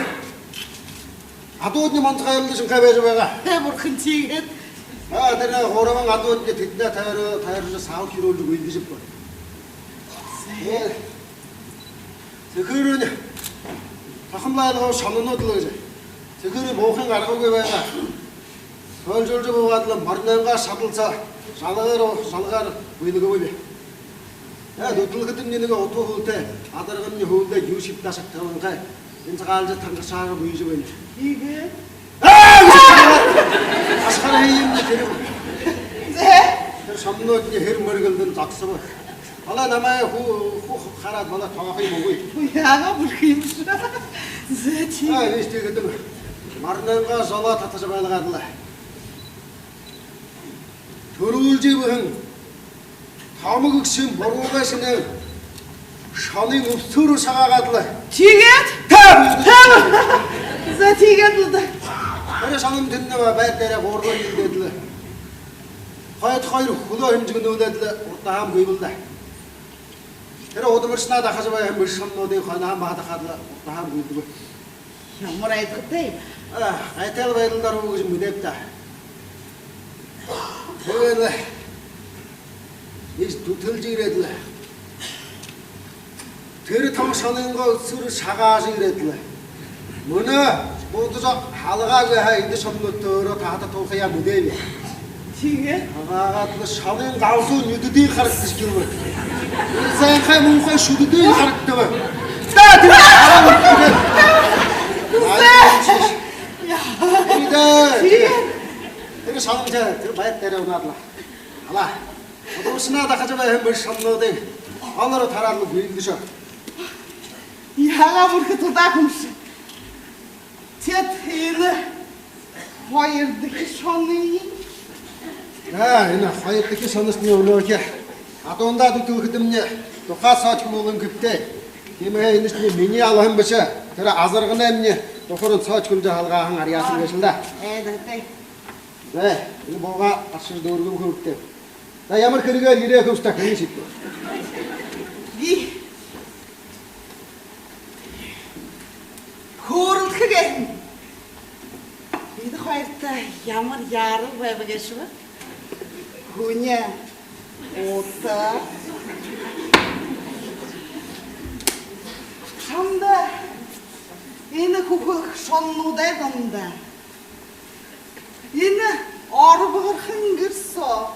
Адуудни мантахайлда шэнхэ байжа байгаа. Ээ, бурхан, тиигээд. Аа, тэрэ гурбан адуудни тэдэнээ тойро-, тойрожо, саал хируулжа гүйлдэжэ байна. Зэ. Ээ, сэхээрүүнь тахамлайлгаа шононууд лэ гэжэ. Сэхээрүүнь буухын аргагүй байгаа. Хойшолжо буугаад лэ, моринойнгоо шадал соо жалгаар, жалгаар гүйлгэбэб. Ээ, дүтэлхэдэмни нэгэ утагүй һүүлтэй, адарганни һүүлдэ юушье дашаг табинхай. Энсэгалжа тангаршаага гүйжэ байна. Иигээд? Ээ, ашхара юм тэрэ. Зэ? Тэрэ шононуудни хэр мэргэлдэн зогсобо. Балай намайе хуу, хуу хараад, балай тоохо юм үгы. Яагаа бүрхэ юм ши. Зэ, тии. Аа, иишэ тиихэдэ моринойнгоо жолоо татажа байлгаад лэ. Түрүүлжэ байһан томо гэгшын буруугай шэнээн шонын үбсүүрээ шагаагаад лэ. Тиигээд? Тэб! Тэб! Зэ, тиигээд лэ даа. Тэрэ шонон тэндэ байр дээрээ гуургаар элдээд лэ. Хойто хоёр хүлөө хэмжэгнүүлээд лэ, урдаһаамни гүйбэл даа. Тэрэ удамаршанаа дахажа байһан бэшэ шононуудынь хойноһоомни баһа дахаад лэ, урдаһаамни гүйдэг. Ямар айдхатай юм. Аа, гайтайл байдалда ороо гэжэ мэдээб даа. Тиигээд лэ иишэ дүтэлжэ ерээд лэ, тэрэ томо шонынгаа үбсүүрээ шагаажа ерээд лэ. Мүнөө будажа халгаагүй һаа, эдэ шононууд төөрөө таһата туухаяа мэдээб. Тиигээ? Шагаагаад лэ шонын галзуу нюдэдынь харагдажа эхилбэ. Зайнхай муухай шүдэдынь харагдаба. Даа, тэрэ хараа мүртэ. Ай, яа. Тэрэ даа, тэрэ. Тиигээ? Тэрэ шонон тэрэ байр дээрээ унаад лэ. Алаа. Удамаршанаа дахажа байһан бэшэ шононуудынь олоороо тараад лэ гүйлдэшоо. Яагаа бүрхэ тудаа хүмши. Теэд энэ хоёрдохи шоно юм. Аа, энэ хоёрдохи шоношни үнөөхи адуундаа дүтэлхэдэмни духаа соохюулан хэбтээ. Тиимэһээ энэшни минии алаһан бэшэ, тэрэ азарганаймни духаараа соохюулжа халгааһан арьяасан гээшэл даа. Ээ, даа, даа. Зэ, энэ буугаа гаршаа дүүргэбэ, хөөрэхэ. За, ямар хэрэгээр ерээ хэбши даа, хэниишье. Би хөөрэлдэхэ гээшэб. Бидэ хоёрто ямар яарал байба гээшэб? Һүни, ута. Шамда энэ хүхэ шононуудай дунда энэ орбоһорхон гэр соо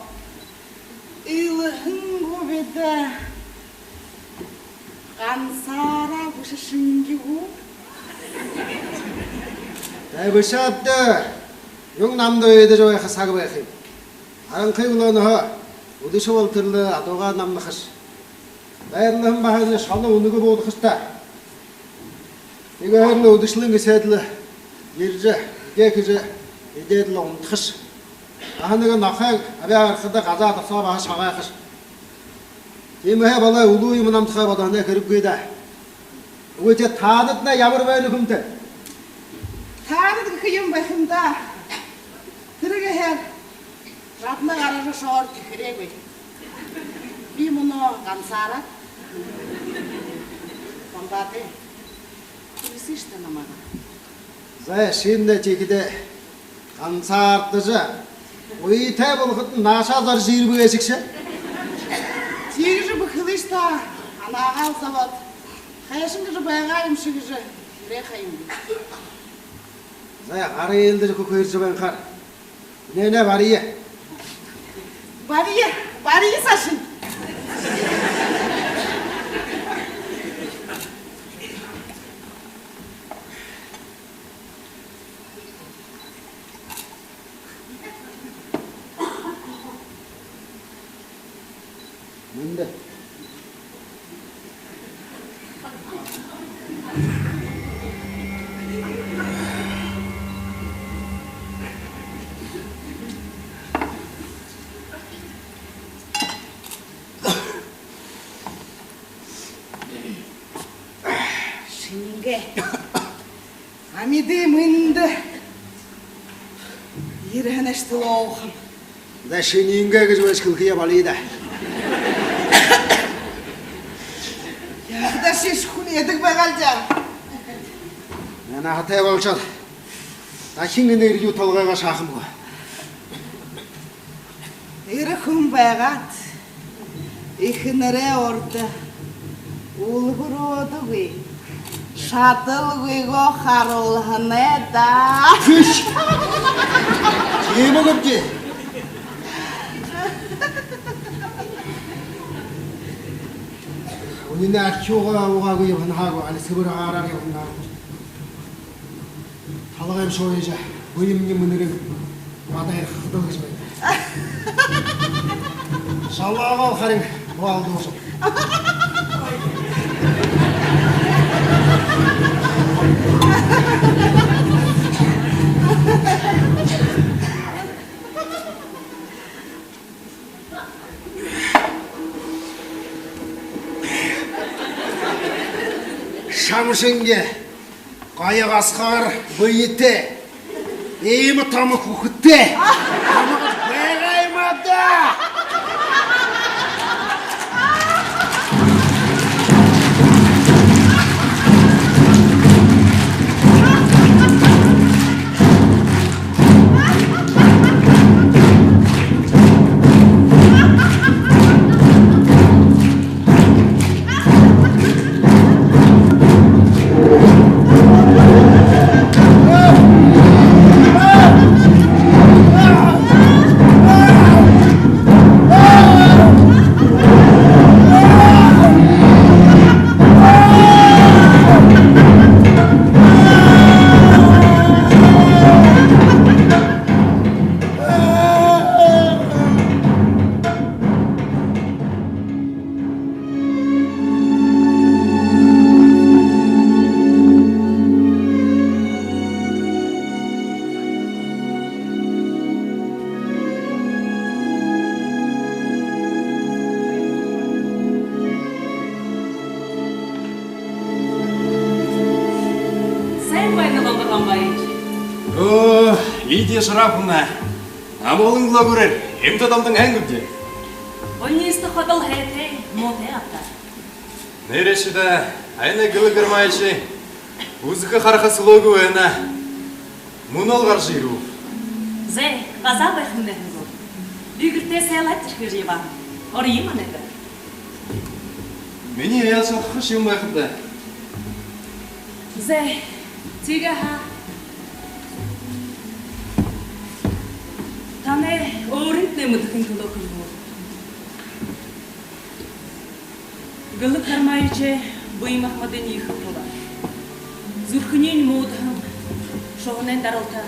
элһэн гү бидэ, гансаараа бэшэ шэнги гү? Тэ бэшэ ааб даа. Юун намда уйдажа байха саг байха юм. Харанхы үглөөнһөө үдэшэ болотор лэ адуугаа намнахаш. Байрлаһан баһа энэ шоно үнэгөө буудахаш даа. Тиигээд лэ үдэшэлэн эсээд лэ ерэжэ, эдеэ хэжэ, эдеэд лэ унтахаш. Баһа нэгэ нохой абяа гарахада газаа досоо баһа шагайхаш. Тиимэһээ балай үлүү юумэ намтахаа бодоһоной хэрэггүй даа. Үгы, тэ таанаднай ямар байна хүмтэ? Таанад гэхэ юм байха юм даа. Тэрэ гэһээр жадна гаража шооржо эхилээгүй. Би мүнөө гансаараад. Бамбаатай. Хүлисыш даа намайгаа. За, шимнай тиихэдээ гансаардажа, уйтай болоходонь наашаа зорижо ерэбэ гээшэ гүш? Тиигэжэ бэхэлыш даа, анаагаал зобоод. Хайшан гэжэ байгаа юмши гэжэ ерээ ха юм. За, гараа элдэжэ, хүхэ ерэжэ байнхаар. Энээнээ бария. Бария, бария саашань. Мэндэ. Шинингээ. Амиды мэндэ. Ерэһэнэш түлөө уухам. За, шинингээ гэжэ бэшэ хэлэхэеэ болиё даа. Яаха даа, ши шүхэнэ эдэг байгаал даа. Наһатай болошоод, дахин энэ эрьюу толгойгоо шахахам гү? Эрэ хүн байгаад, эхэнэрэй урда үлгэрөөдэггүй, шадалгүйгөө харуулһанай даа. Тиимэ гүбди? Үнинэй архиугаа угаагүй ябаһан гү, али сэбэр агаараар ябаһан гү? Толгойм шууяжа, бэемни мэнэрэн бадархаха даа гэжэ байна. Шалагаал харин болдоошоб. Шамшанги, гоё гасгаар бэетэй, иимэ томо хүхэтэй. Томо байгаа юм аа даа. Сайн байна, Ломбор Ломбоевич. Оо, Лидия Шараповна. Амгалан үлөөгүүр, эмтэ домдон һайн гүбди? Больницада ходол һайтай, муутай абтаа. Нээрээшье даа, һайнай Глеб Ермаевич үзэхэ хараха сүлөөгүй байна. Мүнөөл гаража ерээб. Зай, газаа байхамнай һэн гү? Би гэртээ сайлаад ерэхэ гэжэ ябааб. Орыё манайда. Минии яажа һураха юм байхаб даа. Зай, тиигээ һаа. Танай өөрынтнай мэдэхын түлөө хэлэбэ. Глеб Ермаевич бэе махамадынь ехэл тула. Зүрхэниинь муудаһан, шуһанайнь даралта,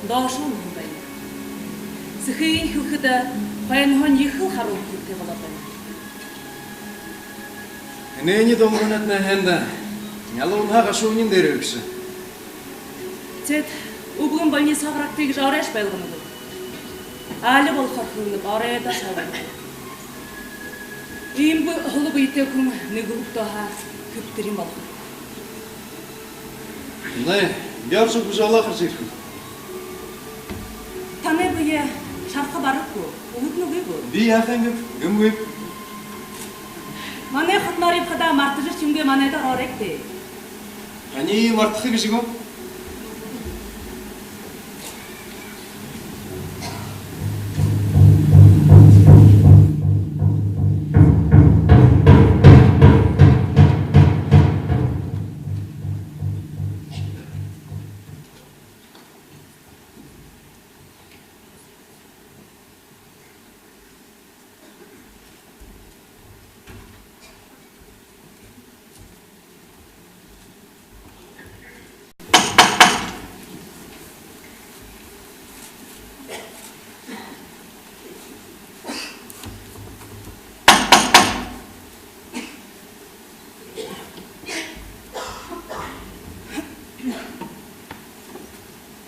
доошоо унаа байна. Сэхыень хэлэхэдэ, хойноһоонь ехэл харуулха хэрэгтэй болоод байна. Энээниие дуулаха һанаатай һэн даа. Нялуунһаа гашууниинь дээрэ эршэ. Теэд үглөөн больницада гарагты гэжэ оройшье байлгана гү? Али болохоор хэлэнэб, оройдоошье али. Иимэ һула бэетэй хүн нэгэ үгтөө һаа хэбтэриин болохо. Нэ, би орожо, бэжэ олоо хаража ерэхэм. Танай бэе шараха бараг гү, үгэнэ үгы гү? Би яаха юм гээб, гэмгүй. Манай хотоноор ябахадаа мартажархигүй манайда ороорой гүт? Танай мартаха гэжэ гү?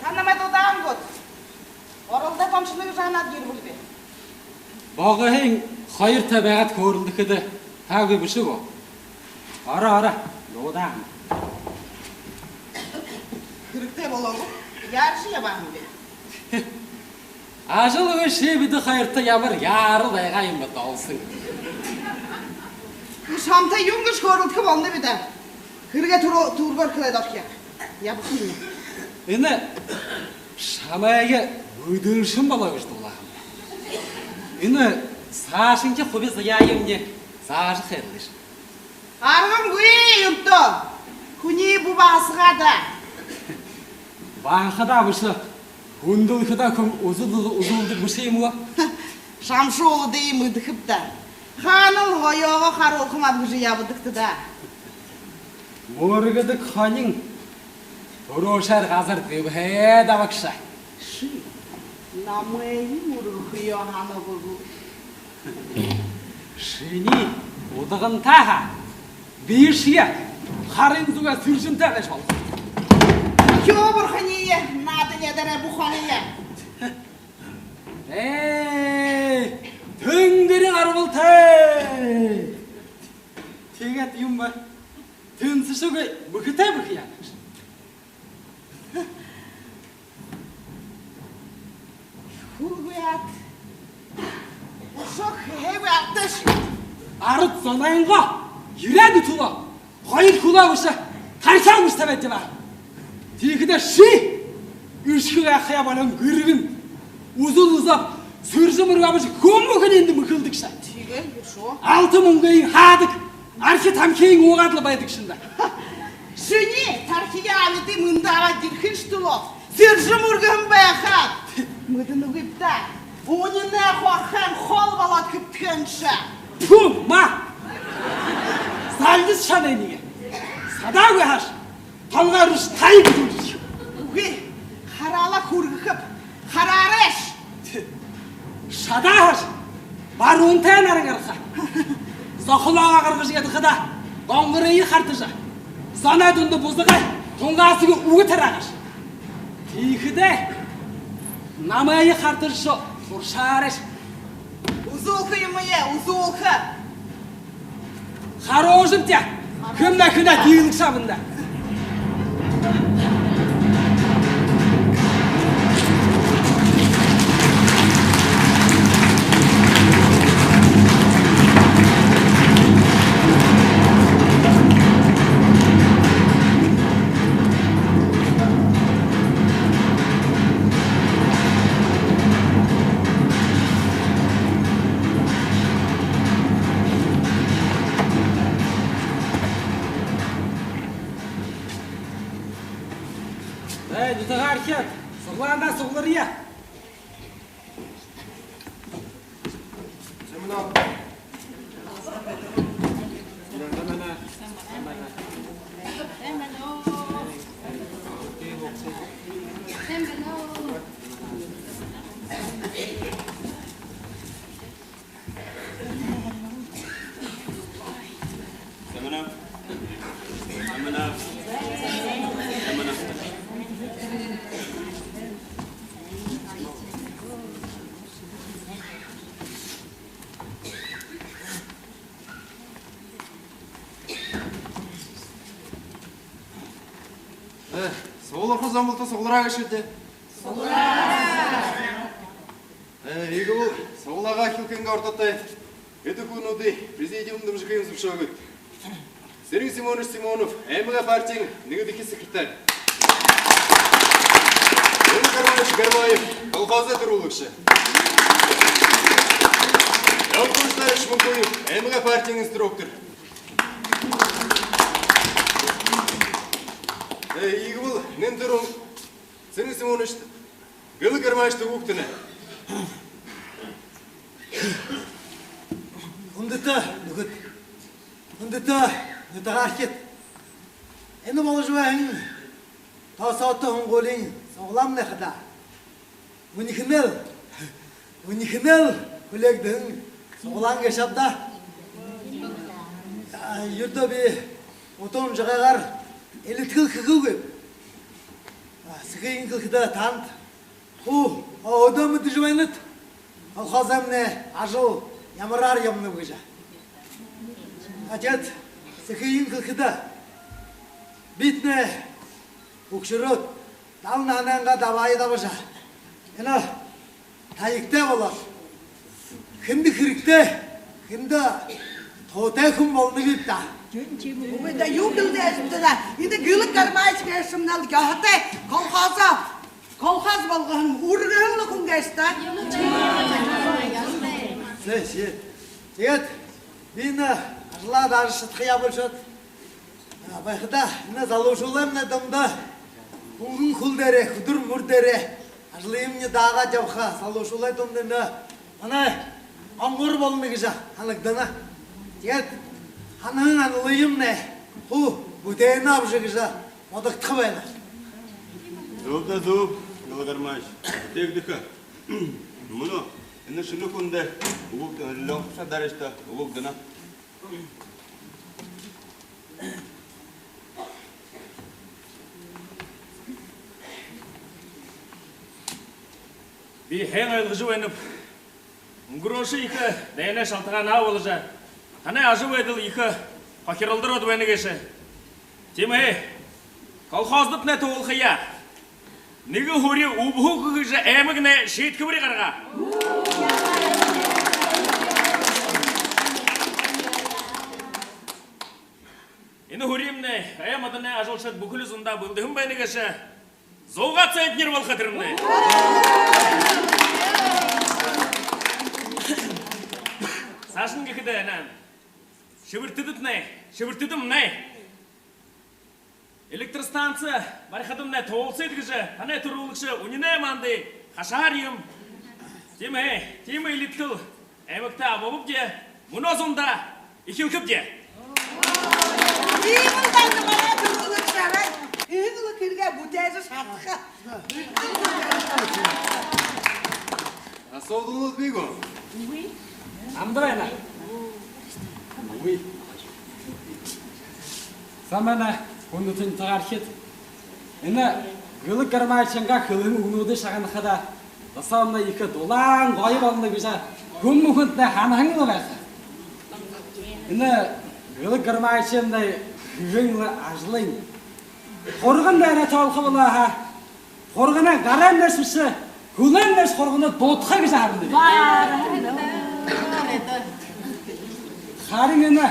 Та намайе дуудаа гүт? Оролдоод, омшоно гэжэ һанаад ерэбэб. Богоһын хоёр табяад хөөрэлдэхэдэ таагүй бэшэ гү? Ара, ара. Дуудаа. Хэрэгтэй болоо гү? Яаржа ябаһан бэ? Ажал бэшэ, бидэ хоёрто ямар яарал байгаа юм бэ, Долсон? Шамтай юун гэжэ хөөрэлдэхэ болоноб даа. Хэрэгээ түрүү-, түргөөр хэлээд орохо юм. Ябахамни. Энэ шамайе мэдэршэн болоо гэжэ дуулааһан. Энэ саашанхи хуби заяа юумни заажа хэлыш. Аргангүй юм даа. Хүниие бү баһасаха даа. Баһахадаа бэшэ, хүндэлхэдээ хүн үзэл-, үзэлдэг бэшэ юм гү? Шамшуу уладые мэдэхэб даа. Хаанал һоёогоо харуулхам аб гэжэ ябадагта даа. Мүргэдэг хонин түрүүшээр газар дэбхээд абагша. Ши намайе мүргэхөө һанаа гү? Шинии удагантайгаа бишые харын зүгһөө сэржэмтэй байжа болохо. Ёо, бурхание, наадань эдэрэ бү хониие. Ээ, тэнгэри гарбалтай. Тиигээд юм бэ? Тэнсэшэгүй, бүхэтэй бүхэ яана. Хүлгүй аад. Үшөө хэһээгүй алдаш. Арад зонойнгоо ерээд үтэлөө. Хоёр хүлөө бэшэ, тархяа бэшэ табяад ябаа. Тиихэдэ ши эшэхэ гайхаяа болоһон гэргэн үзэл үзөөд, сэржэм мүргөөд бэшэ, хүн бүхэн эндэ мэхэлдэг шаа. Тиигээ, үшөө. Алта мүнгыень хаадаг, архи тамхиень уугаад лэ байдаг шэн даа. Шинии тархиие амиды мэндэ абаад ерэхын шүтэ лэ, сэржэм мүргэһэн байхаа. Мэдэнэгүйб даа. Үнинэй хорхойн хоол болоод хэбтэхэнши. Тьфу, ма! Залдис шамайе нэгэ. Садаагүй һааш, толгой руу таяа гэжэ үгэхэш. Үгы, хараалаа, хүргэхэб. Хараарайш. Шадаа һааш, баруунтай наран гараха. Зохилоогоо гаргажа ядахадаа, гонгорые хардажа, зоной дунда бузагай тунгаасагүй үгэ тараагааш. Тиихэдээ намайе хардажа шо, шуршаарайш. Үзүүлхэ юм ээ, үзүүлхэ. Харуужабди. Хэмнай хэнэ тиилэгшэ абанда. Ээ, нютагаархид, суглаандаа сугларая. Ээ, сугларха зон болтол суглараа гээшэ даа. Ээ, иигээд суглаагаа эхилхын орондо эдэ хүнүүдые президиум дэмжэхыень зүбшөөгыт. Сэргэн Семёнович Семёнов, аймагай партиин нэгэдэхи секретарь. Гэл Гармаевич Гармаев, колхозой түрүүлэгшэ. Леонид Владимирович Мункуев, аймагай партиин инструктор. Ээ, иигээд нэн түрүүн Сэргэн Семёнович Гэл Гармаевичта үгтэнэ. Хүндэтэ нүхэд, хүндэтэ нютагаархид, энэ боложо байһан тосоото һунгуулиин суглаамнай хадаа үнихэнэл, үнихэнэл хүлеэгдэһэн суглаан гээшэ ааб даа. А, юрдөө би утун жагаагаар элидхэл хэхэгүйб. А, сэхыень хэлэхэдэ, танда хуу одоо мэдэжэ байнат, колхозоймнай ажал ямараар ябанаб гэжэ. А тиигээд сэхыень хэлэхэдэ, Биднэй, хүгшэрөөд, далан наһанайнгаа дабаае дабажа, энэ таягтай болоод, хэндэ хэрэгтэй, хэндэ тоотой хүн болоно гээд даа. Үгы даа, юу хэлэжэ байнабта даа. Энэ Гэлэг Гармаевич гээшэмнай лэ ёһотой колхозоо, колхоз болгоһон, үргэһэн лэ хүн гээшэ даа. Зэ, зэ. Тиигээд би энэ ажалаа даажа шадахаяа болишоод, а, байхадаа, энэ залуушуулаймнай дунда, хүнгэн хүл дээрээ, хүдэр мүр дээрээ ажалыемни даагаад ябаха залуушуулай дунда энэ манай онгор болоно гэжэ һанагдана. Тиигээд һанаһан һаналыемнай хуу бүтээһэн абажа гэжэ бодогдохо байна. Зүб даа, зүб, Гэлэг Гармаевич. Бүтээгдэхэ. Мүнөө энэ шэнэ хүндэ үгэ, лёнхоша даришта үгэ үгэнэ. Би хэн ойлгожо байнаб. Үнгэрөөшэ ехэ дайнай шалтагаанһаа боложо, танай ажабайдал ехэ хохиролдороод байна гээшэ. Тиимэ, колхоздотнай туһалхаяа нэгэ һүри үбһүүхэ гэжэ аймагнай шиидхэбэри гаргаа. Энэ һүримнай аймаг модоной ажалшад бүхэли зундаа бэлдэһэн байна гээшэ. Зуугаад центнер болохо тэрэмнай. Саашань гэхэдэ, энэ шэбэртэдэтнай, шэбэртэдэмнай электростанци барихадамнай туһалсыт гэжэ танай түрүүлэгшэ үнинэй манда хашаар юм. Тиимэ, тиимэ элидхэл аймагта абаабди, мүнөө зундаа эхилхэбди. Иимэл даа манай түрүүлэгшэ, иимэл хэрэгээ бүтээжэ шадаха. Асуудалнууд бии гү? Үгы. Намда байна. Үгы. Самана хүндэтэ тагаархид. Энэ Гэлэг Гармаевичайнгаа хэлэһэн үгэнүүдые шагнахада, досоомнай ехэ дулаан гоё болоно гэжэ хүн бүхэнтнай һанаһан лэ байха. Энэ Гэлэг Гармаевичаймнай хэһэн лэ ажалынь хурган дээрэ тоолохо болоо һаа, хурганай гарайнь дээшэ бэшэ, хүлэйнь дээшэ хургана дуудха гэжэ һанана. Харин энэ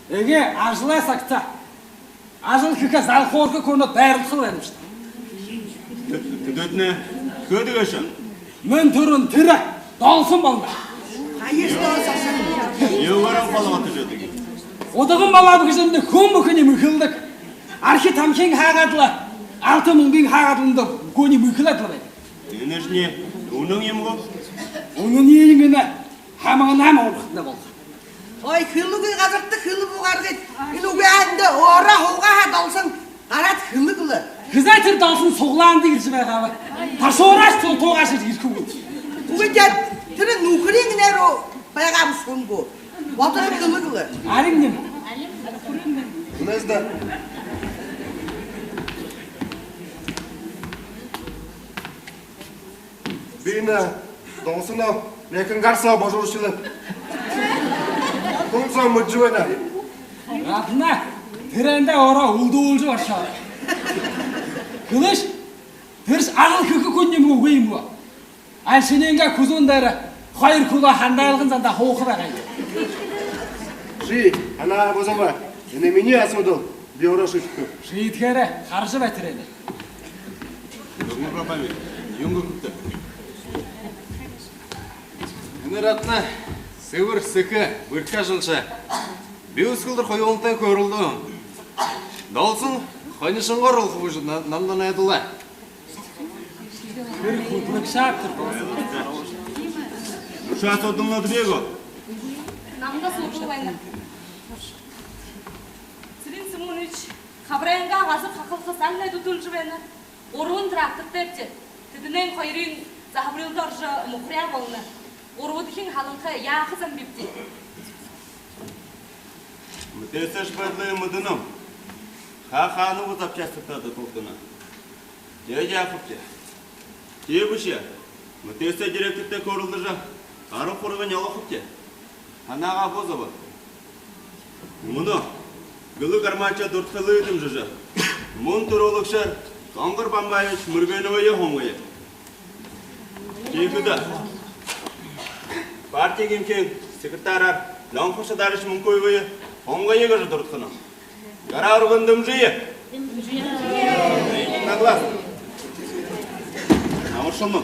эгээ ажалай сагта ажал хэхэ залхуурха хүнөө дайралхал байна бшуу даа. Тэдэнэй хөөдэ гээшэ. Мэн түрүүн тэрэ Долсон болоно. Аюултай Долсон. Юугээрээ холбоотой гэдэг юм? Удаган болооб гэжэ хүн бүхэниинь мэхэлдэг. Архи тамхиин хаагаад лэ, алта мүнгын хаагаад лэ, хүниинь мэхэлээд лэ байна. Энэшни үнэн юм гү? Үнэниинь энэ хамаган һамга ургахатнай болохо. Ой, хэлэгүй газарта хэлэ буугаргыт. Энэ үгы анда ороо һуугаа һаа, Долсон гараад хэлэг лэ. Хэзээ тэрэ Долсон суглаанда ерэжэ байгааб? Ташуурааш ту-, туугааш ерэхэгүй. Үгы даа, тэрэ нүхэрынь нээрээ байгаа бэшэ гү? Бодороо хэлэг лэ. Харин юм. Хүлеэжэ даа. Би энэ Долсоноо мекэн гар соо божууршалааб. Хүн соо мэдэжэ байна. Гадна тэрээндээ ороо үлдүүлжэ ошоо. Хэлыш, тэрэш ажал хэхэ хүн юм гү, үгы юм гү? Али шинии хүзүүн дээрэ хоёр хүлөө хандайлган зандаа һууха байгаа юм. Ши, һанаа бузаба. Энэ минии асуудал. Би ороо шиидхэхэб. Шиидхэхэ, хаража бай тэрэнээ. Юун гү, Радна? Сэбэр сэхэ, бэрхэ ажалша. Би үсэгэлдэр хоюулантай хөөрэлдөө. Долсон хонишонгоор олохо гэжэ на-, намда найдалаа. Тэрэ хүтэлэг шааб тэрэ Долсон. Үшөө асуудалнууд бии гү? Намда асуудал байна. Цырен Семёнович хабарайнгаа газар хахалха зангай дүтэлжэ байна. Гурбан трактортайбди. Тэдэнэйнь хоёрынь заһабарилда орожо мухаряа болоно. Гурбадахинь һаланхай, яаха зам бибди? Мэтээсэш байдлаа мэдэнэм. Ха-, хаанаб запчастьтаа дуталдана. Тиигээд яахабди? Тии бэшэ. Мэтээсэй директортай хөөрэлдэжэ, арбан хургынь олохобди. Һанаагаа бузаба. Мүнөө Гэлэг армаашаа дурадхалые дэмжэжэ, мүн түрүүлэгшээр Донгор Бамбаевич Мэргэновые һунгая. Тиихэдэ партиин эмхиин секретараар Лёнхов Шадарович Мункуевые һунгая гэжэ дурадханаб. Гараа үргээн дэмжэе. Единогласно. Амаршалнаб.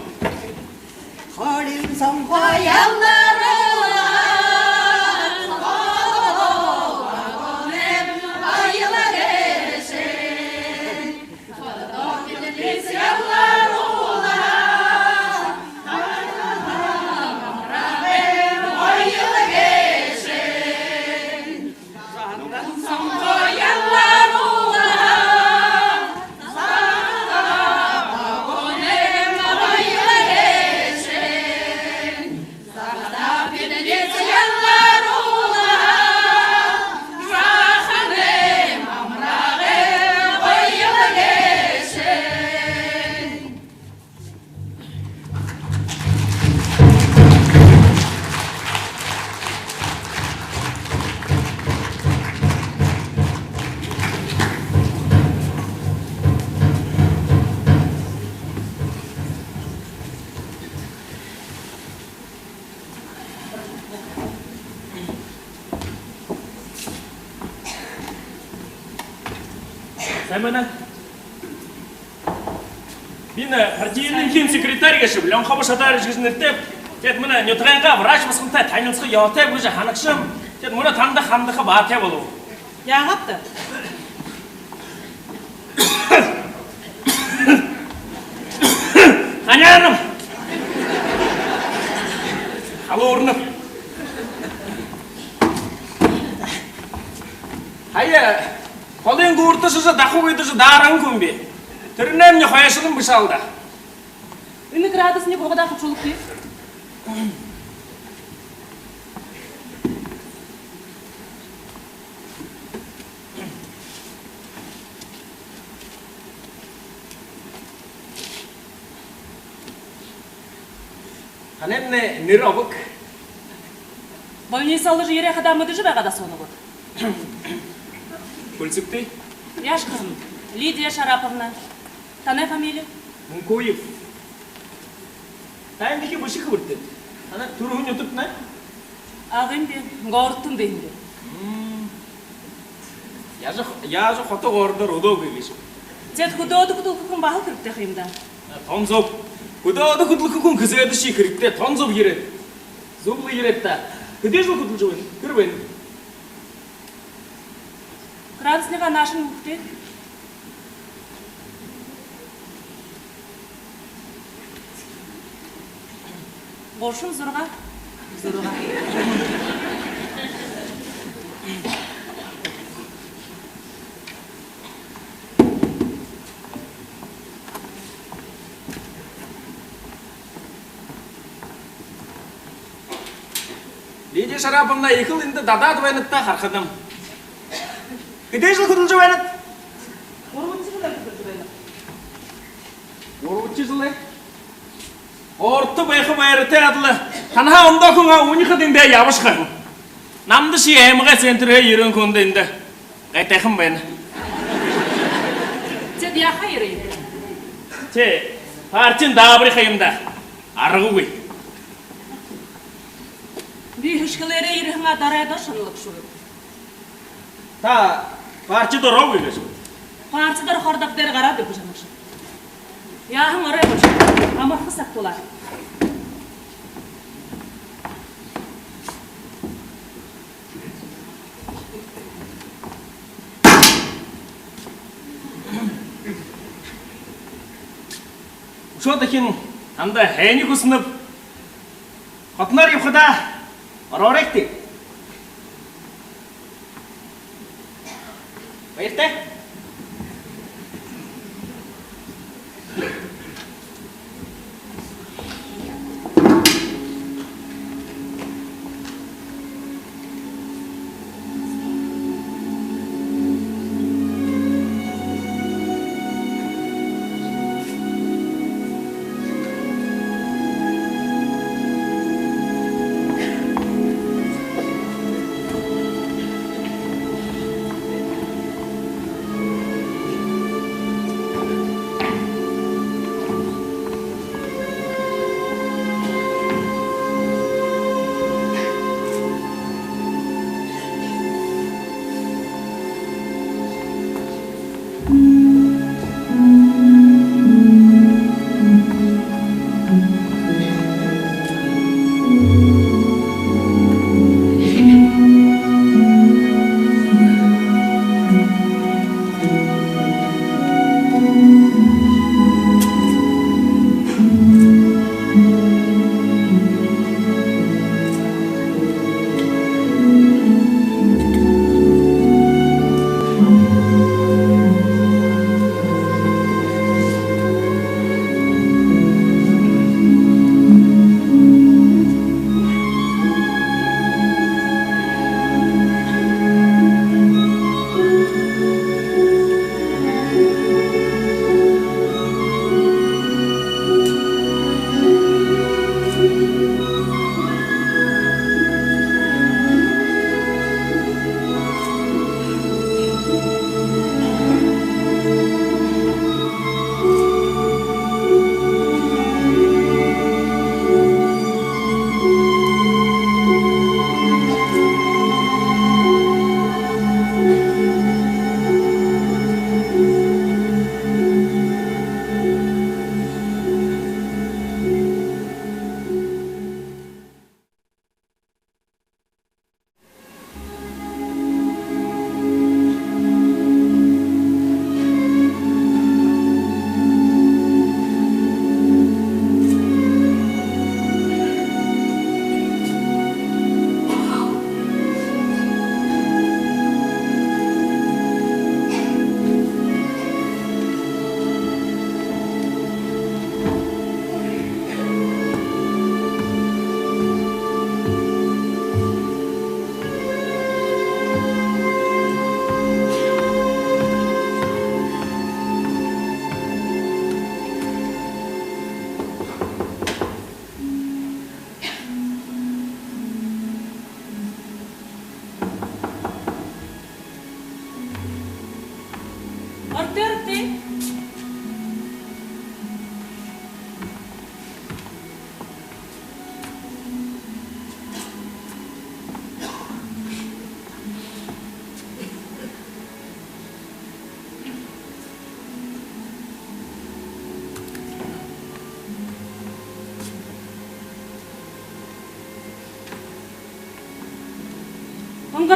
Сайн байна. Би энэ партиин эмхиин секретарь гээшэб, Лёнхов Шадарович гэжэ нэрэтэйб. Тиигээд мүнөө нютагайнгаа врач басагантай танилсаха ёһотойб гэжэ һанагша юм. Тиигээд мүнөө танда хандаха баатай болоо. Яагаад? Ханяанам. Халуурнаб. Хаяа, холын гүүртэ шажа дахуу гэдэг шажа дааран хүн би. Тэрэнэймни хойшолон бэшэ аал даа. Энэ градусник угадаа хүшүүлэгты. Танаймнай нэрэ Обог. Больница олжо ерээ хадаа мэдэжэ байгаа даа соо нүгөө. Хүлсэгты. Яашкын. Лидия Шараповна. Танай фамилия? Мункуев. Та эндэ хи бэшэ хэбэртэй. Танай түрэһэн нютагтнай? Агын би, городтон би эндэ. М. Яажа, яажа хото городоор үлөөгүй гээшэб? Тиигээд хүдөөдэ хүдэлхэ хүн баһал хэрэгтэй ха юм даа. Тон зүб. Хүдөөдэ хүдэлхэ хүн хэзээдэшье хэрэгтэй. Тон зүб ерээд. Зүб лэ ерээд даа. Хэды жэл хүдэлжэ байна? Хэр байна? Градуснигаа наашань үгыт. Гушан зургаа. Зургаа. Лидия Шараповна, ехэл эндэ дадаад байнат даа, харахадам. Хэды жэл хүдэлжэ байнат? Гурбан жэл хүдэлжэ байнаб. Гурбан жэл? Орто байха байратай адли. Танһаа ондоо хүн уни хадаа эндэ ябашаха. Намдашье аймагай центрһээ ерэһэн хүндэ эндэ гайтайхан байна. Тиигээд яахаа ерээ? Тээ, партиин даабари ха юм даа. Аргагүй. Би хэшхэлээрээ ерэһэн аа, дарайдаа шаналаг шуу. Та партида ороогүй гээшэ гүт? Партида орохордоо дээрэ гараад үгэжэ һанагша. Яаһан орой болошоо. Амарха саг тулаа. Үшөө дахин танда һайниие хүсэнэб. Хотоноор ябахадаа орооройгты. Баяртай.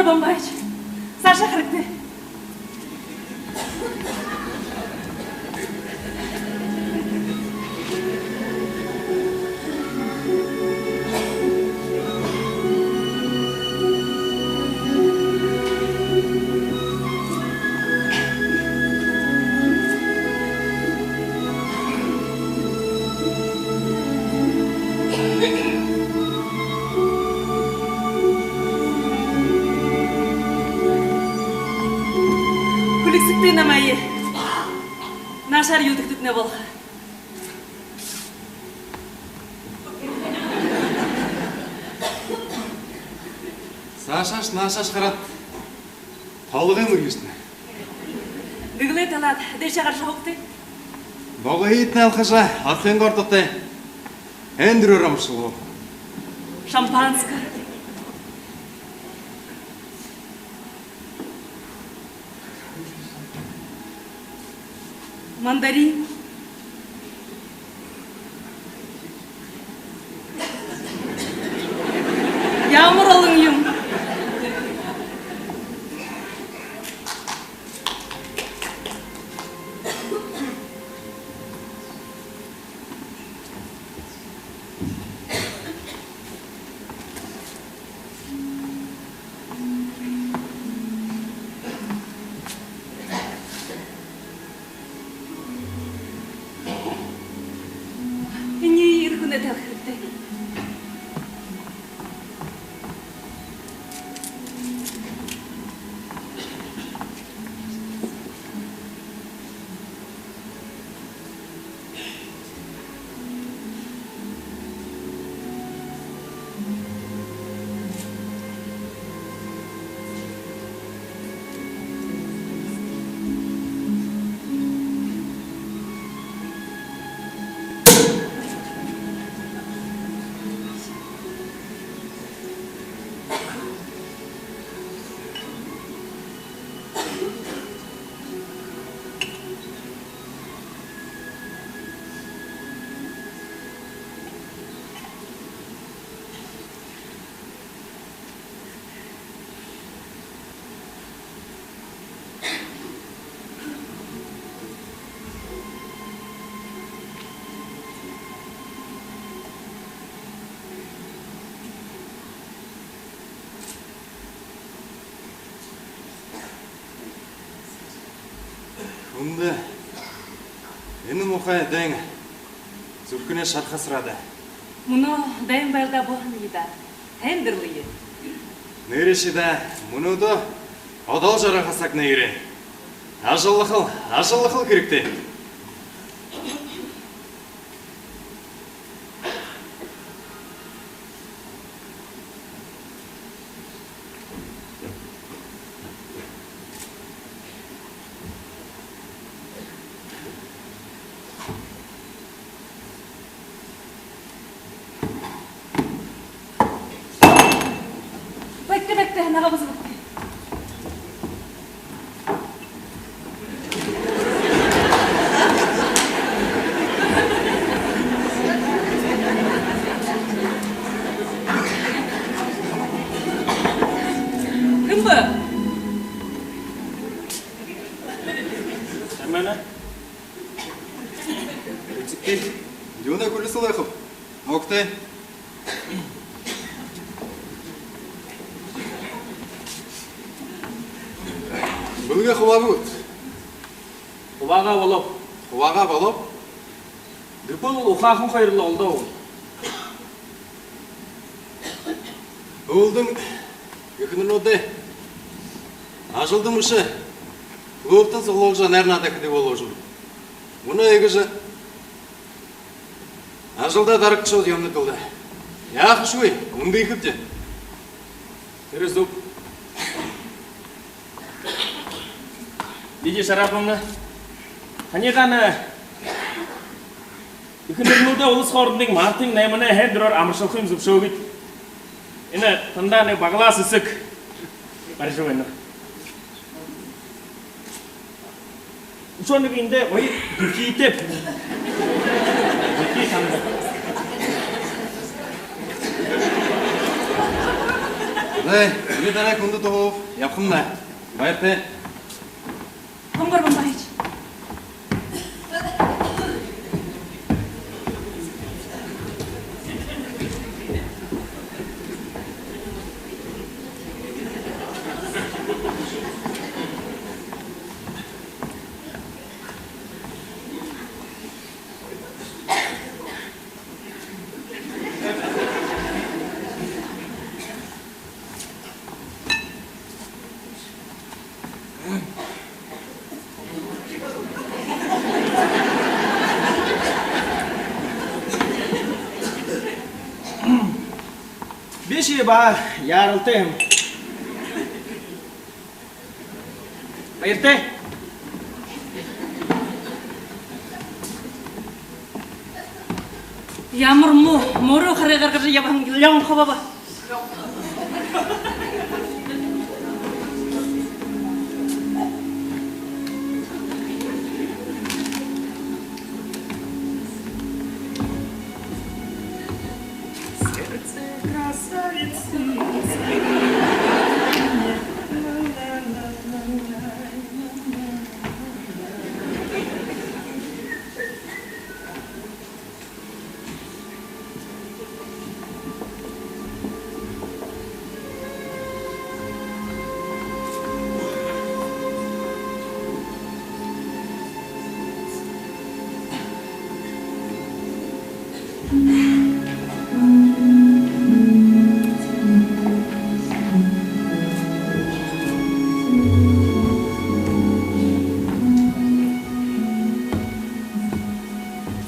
Бамбайч, саашаа хэрэгтэй. Хүлисэгты намайе. Наашаар юудэгтэтнай болохо. Саашааш, нааша хараад, толгой мэргэшэнэ. Дэгэлээ талаад, дээшээ гаража һуугты. Богоһыетнай алхажа, орохынгоо ородо тээ. Һайндэрөөр амаршалгал. Шампанское. Мандарин. Ямар олон юм. Энээн эрэ хүнэй талха хэрэгтэй. Хүндэ энэ муухай дайн зүрхэнһөө шарха асараа даа. Мүнөө дайн байлдаа бууһан юм даа. Һайндэр лэ. Нээрээшье даа, мүнөөдөө одоол жаргахасаг нээрээ. Ажаллахал, ажаллахал хэрэгтэй. Бэкэ, бэкэ, наһаа бэзэ бэкэ. Хэн бэ? Самана. Эцэгтэй. Юунэй хүлисэл байхаб? Огтой. Бэлэгээ хубааб гүт? Хубаагаа болооб. Хубаагаа болооб? Гэбэл ухаахан хоёр лэ олдоо. Һүүлдэнь эхэнэрнүүдээ ажалда бэшэ, һүүлдэнь суглуулжа, найр наадаа хэдэг болооб. Мүнөө иигэжэ ажалдаа дарагдашоод ябанабди даа. Яахашьегүй, үндыхэбди. Тэрэ зүб. Лидия Шараповна, таниие, эхэнэрнүүдээ улас хоорондын мартын найманай һайндэрөөр амаршалха юм зүбшөөгыт. Энэ тандаа нэгэ баглаа сэсэг барижа байна. Үшөө нэгэ эндэ гоё дүхитэй. Дүхи танда. Зай, би дараагаа хүндэ туһалуулжа ябахам даа. Баяртай. Хонгор Бамбаевич. Би ши баһа яаралтай юм. Баяртай. Ямар муу, морой харгы гаргажа ябаһан лёнхо баба. Сердце красавицы.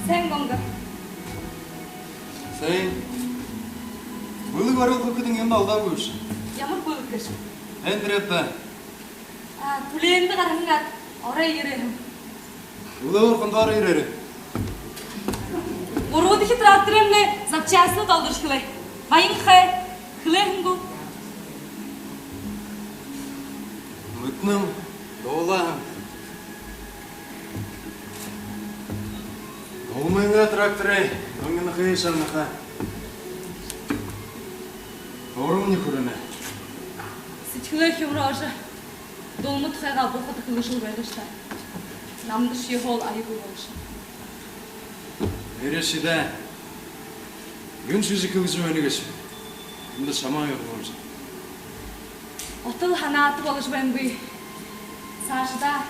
Сайн, Гонгор. Сайн. Бэлэг барилга хэхэдэнь юундэ алдаагүй бшуу? Ямар бэлэг гээшэб? Эндрепта. А, түлеэндэ гараһан аад, орой ерээ һэм. Үлөөһөөр хонтоор ерээрэй. Гурбадахи трактормнай запчастинууд олдожо эхилээ. Баян хай, хэлээ һэн гү? Мэдэнэм, дуулаа һэм. Дулмын тракторай номинхы шагнаха. Урам нэгэ хүрэнэ. Сэдьхэлээ хюмаржа, Дулма тухайгаа бурхада хэлэжэл байгыш даа. Намдашье хоол аягүй болошоно. Нээрээшье даа. Юун шье хэлэжэ байна гээшэб? Эндэ шамаа юу болжо? Отол һанаата болжо байнаб. Саашадаа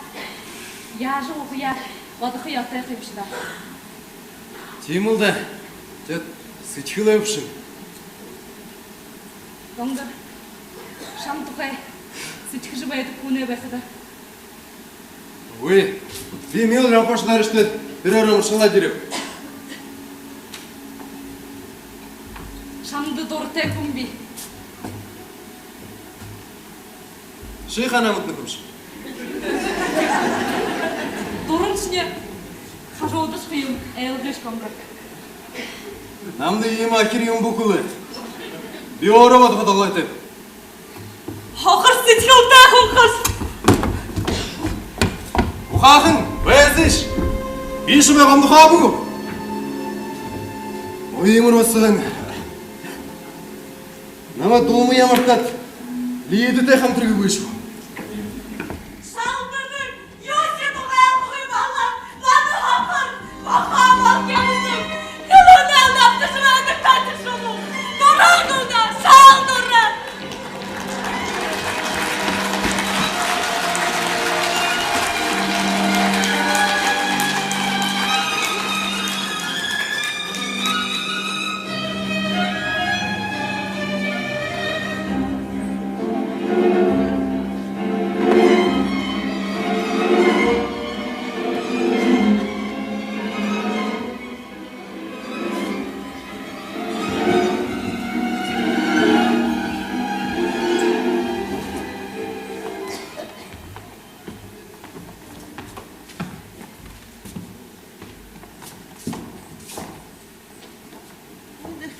яажа һуухаяа бодохо ёһотой юм ши даа. Тиимэл даа. Тэдэ сэдьхэлээ үбшэн. Гонгор, шам тухай сэдьхэжэ байдаг хүнэй байха даа. Үгы, би мил рапошнарыштэ тэрээр уршалаад ерээб. Шамда дуратай хүн би. Ши хаана мэдэнэ хүмши? Дураншни хажуудашни юм, ойлгыш, Гонгор. Намда иимэ ахир юм бү хэлээ. Би өөрөө бодохо долоотойб. Хохор сэдьхэлтэй хүн хаш. Ухаахан байзыш. Би шамайе гомдохоогүй. Ой, ямар басаган. Намайе Дулма ямартаад Лидэтэй хамтаргы бэшэ гү? Шалбарнай юусэ тухайлгүй болоо. Манай хохор бохоо бол гэнэ. Хэлэнэл, намда шамайе таташуу. Дуран даа, шал дуран.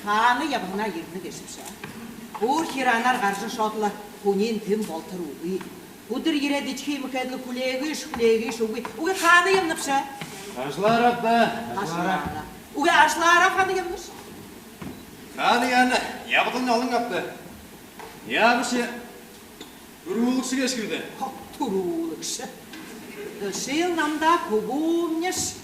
Хаана ябаһанаа ерэнэ гээшэбши. Бүри хираанаар гаража ошоод лэ, хүниинь тэн болотор үгы. Үдэр ерээд эдихэ юм гэхэдэл, хүлеэгыш, хүлеэгыш, үгы. Үгы, хаана ябанабши? Ажалаараа даа. Ажалаараа. Үгы, ажалаараа хаана ябанабши? Хаана яана, ябадалынь олон ааб даа. Яагаабши түрүүлэгшэ гээшэб даа. Хо, түрүүлэгшэ. Шил намда хүбүүмниш.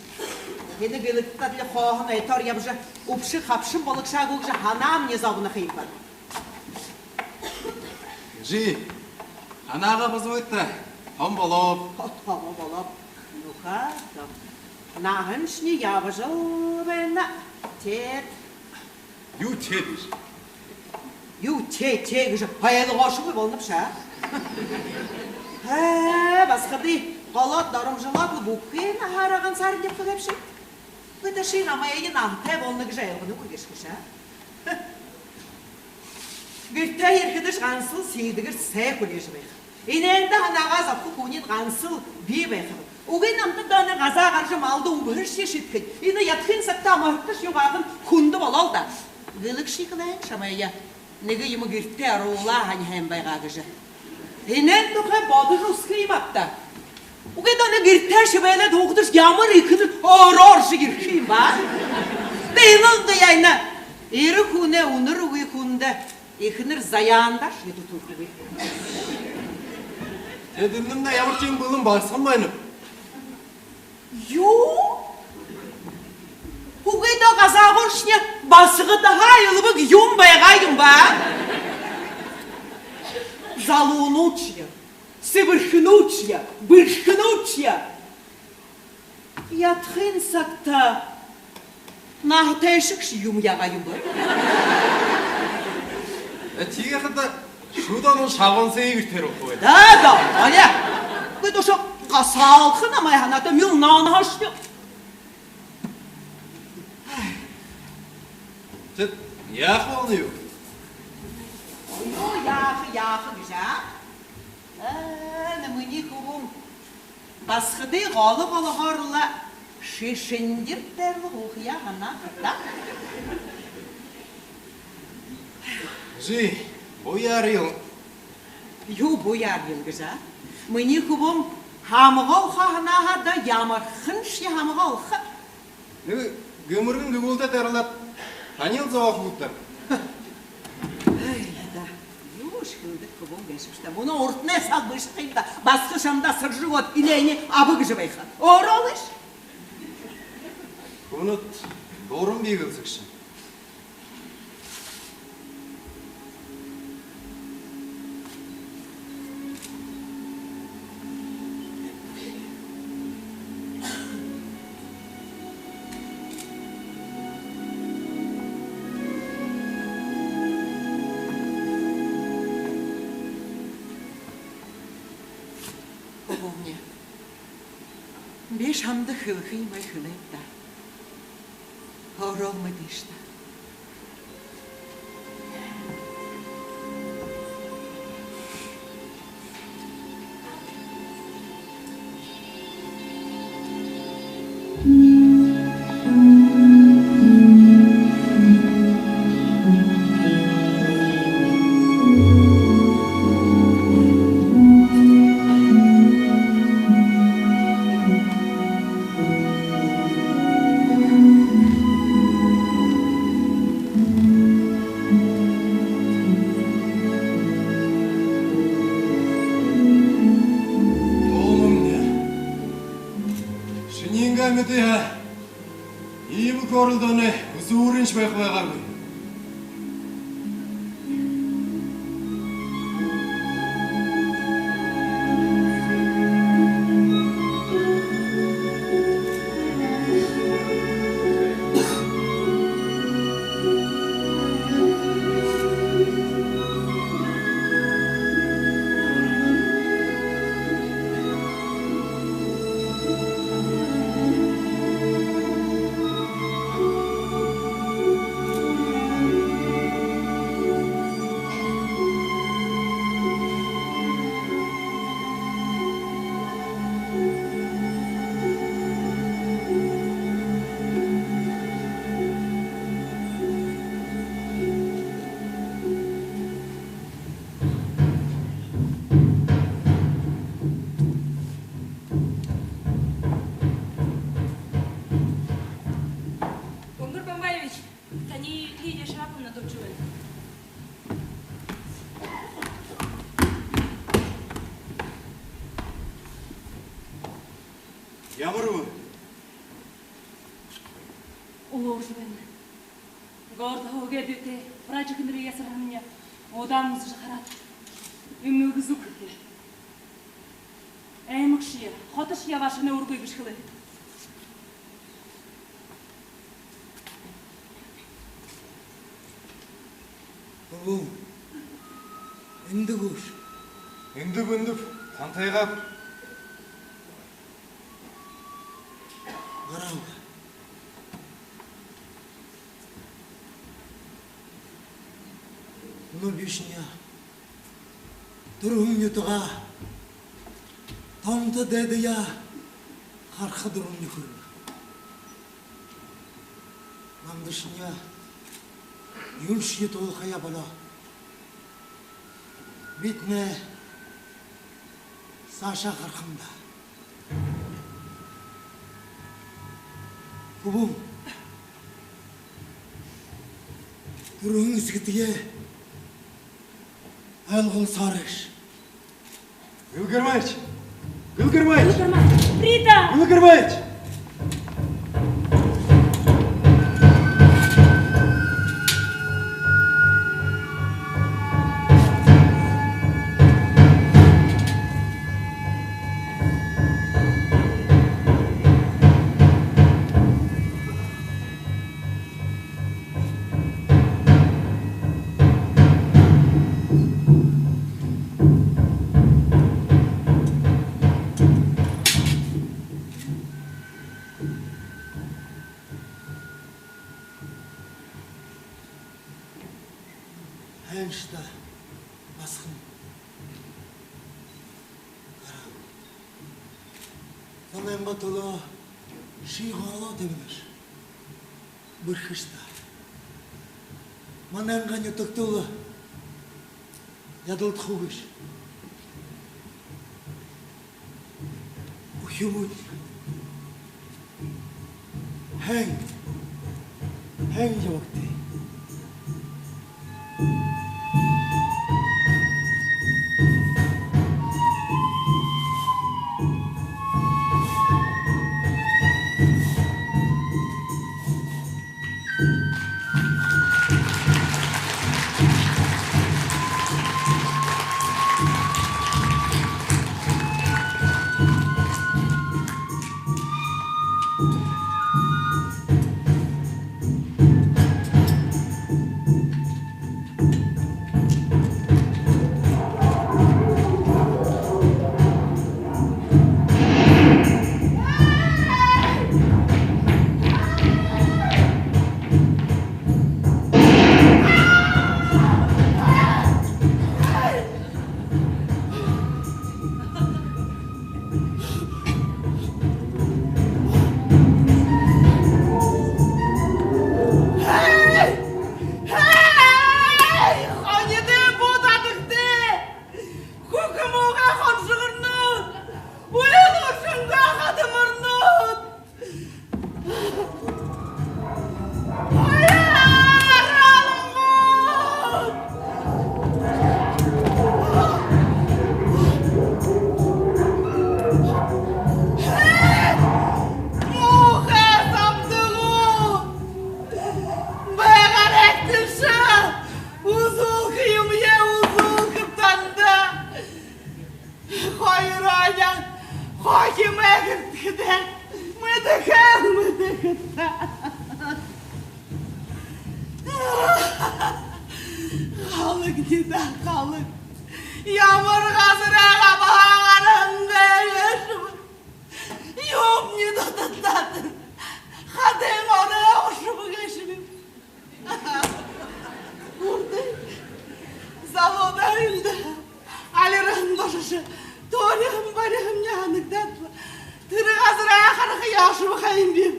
Тэнэг элэгтэдтэй адли хооһон оёор ябажа, үбшэн хабшан бологшоо гү гэжэ һанаамни зобоно ха юм бэ. Жи, һанаагаа бузагайт, томо болооб. Хо, томо болооб. Нүхэ, томо. Наһаншни ябажал байна. Тээд. Юу тээд гэжэ? Юу тээ, тээ гэжэ ойлгоошогүй болонобши. Хэ, басагадые голоод, доромжолоод лэ, бүхы наһаараа гансааран ябаха гээбши. Бидэ ши намайе наһатай болоно гэжэ ойлгоногүй гээшэ гүш? Гэртээ ерэхэдэш гансал Сиидэгэр сай хүлеэжэ байха. Энээндэ һанаагаа зобохо хүниинь гансал би байхаб. Үгы, намтадаа энэ газаа гаража, малда үбһэршье шэдхэхэ. Энэ ядахын сагта мордош юугаахан хүндэ болоол даа. Гэлэгшэ хэлээ һэн шамайе, нэгэ юумэ гэртээ оруулаа һаань һэн байгаа гэжэ. Энээн тухай бодожо үзэхэ юм ааб даа. Үгы даа, энэ гэртээ шэбээлээд һуухадаш, ямар эхэнэр орожо ерэхэ юм бэ. Даа, энэ ондоо яана. Эрэ хүнэй үнэр үгы хүндэ эхэнэр заяандаашье дутуугүй. Тээд, энэмнай ямаршье бэлэн басаган байна. Юу? Үгы даа, газаагааршни басагадһаа элбэг юумэн байгаа юм бэ. Залуунуудшье, сэбэрхэнүүдшье, бэрхэнүүдшье ядахын сагта наһатайшье юумэ яагаа юм бэ. Э, тиигэхэдэ шүдөө шабан сэгэр тэрэ үгы. Даа, даа, аля. Үгы даа, үшөө гасаалха намайе һанаад, мил наанаһаашни. Тээд, яаха болоно юу? Юу яаха, яаха гэжэ, а? Э, нэ, минии хүбүүн басагадые голо-голоһоор лэ шэшэндэр дээрэ лэ һуухаяа һанаа даа. Жи, буяарил. Юу буяарил гэжэ, а? Минии хүбүүн һамга олохо һанааһаа даа, ямарханшье һамга олохо. Нэгэ гэмэргэн гэбэлдэ дайралаад, танил зооһон хүбүүд даа. Ай, даа. Юушье хэлэдэг хүбүүн гээшэбши даа. Мүнөө урданай саг бэшэ ха юм даа. Басагад шамда асаржа үгөөд, энээниие аба гэжэ байха. Өөрөө олыш. Хүнүүд дуран бии гэлсэгшэ. Хүбүүмни, би шамда хэлэхэ юумээ хэлээб даа. Ороо мэдэнэш даа. Оомни, шиниингээ мэдээ һаа, иимэ хөөрэлдөөнэй үзүүрыншье байха байгаагүй. Улууржа байна. Гордо хөөгээд үтэ, врачиханарые ясарһамни удаан үзэжэ хараад, эмнэлгэ зүг хэрэгтэй. Аймагшье, хотошье ябаашана үргы гэжэ хэлээ. Хүбүүн, эндэ гүш? Эндэб, эндэб, тантайгааб. Гарааб. Мүнөө би шинии түрэһэн нютагаа, тоонто дайдаяа хараха дурамни хүрэнэ. Манда шинии юуншье туулхаяа болоо. Бидэнэй саашаа харахам даа. Хүбүүн, түрэһэн эсэгэтэеэ ойлгуулсаарайш. Гэлгэрмааш! Гэлгэрмааш! Гэлгэрмааш! Рита! Гэлгэрмааш! Һайн ша даа, басаган. Гарааб. Манай аймагай түлөө ши голоо табинаш. Бэрхэш даа. Манай аймагай нютагта лэ ядалдахагүйш. Үхибүүд, һайн, һайн ябагты. Эй! Эй! Хонитой буудадагты! Хүхэ муугай хоншогорнууд! Уян уршангаа хадамарнууд! Муухай самдагууд! Байгаарайгты ши! Үзүүлхэ юумэеэ үзүүлхэб танда! Хоёроониинь хохимой гэртэхэдээ мэдэхэ, мэдэхэ. Халаг даа, халаг. Ямар газарай габһаа гараһан гээшэб. Юумни дотор татан хадын орой ошобо гээшэб. Урдань залуудаа эндэ алиран бошожо, туурин бариһамни һанагдаад лэ, тэрэ газараа харахаяа ошобо ха юм биб.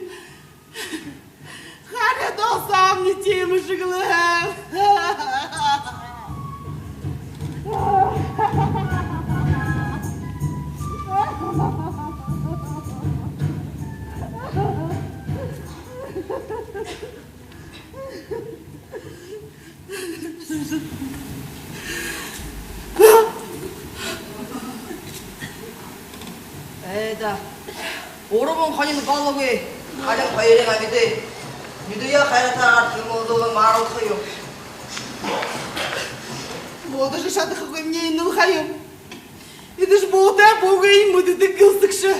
Харин досоомни тиимэшэг лэ. Ээ даа. Гурбан хонин бологүй. Харин хоёрыгаа мэдээ. Бидэ яа хайратаагаар тэмүүлдүүлэн мааралха юм. Бодожо шадахагүймни энэл ха юм. Эдэ ши буутай бүгы мэдэдэг гэлсэгшэ.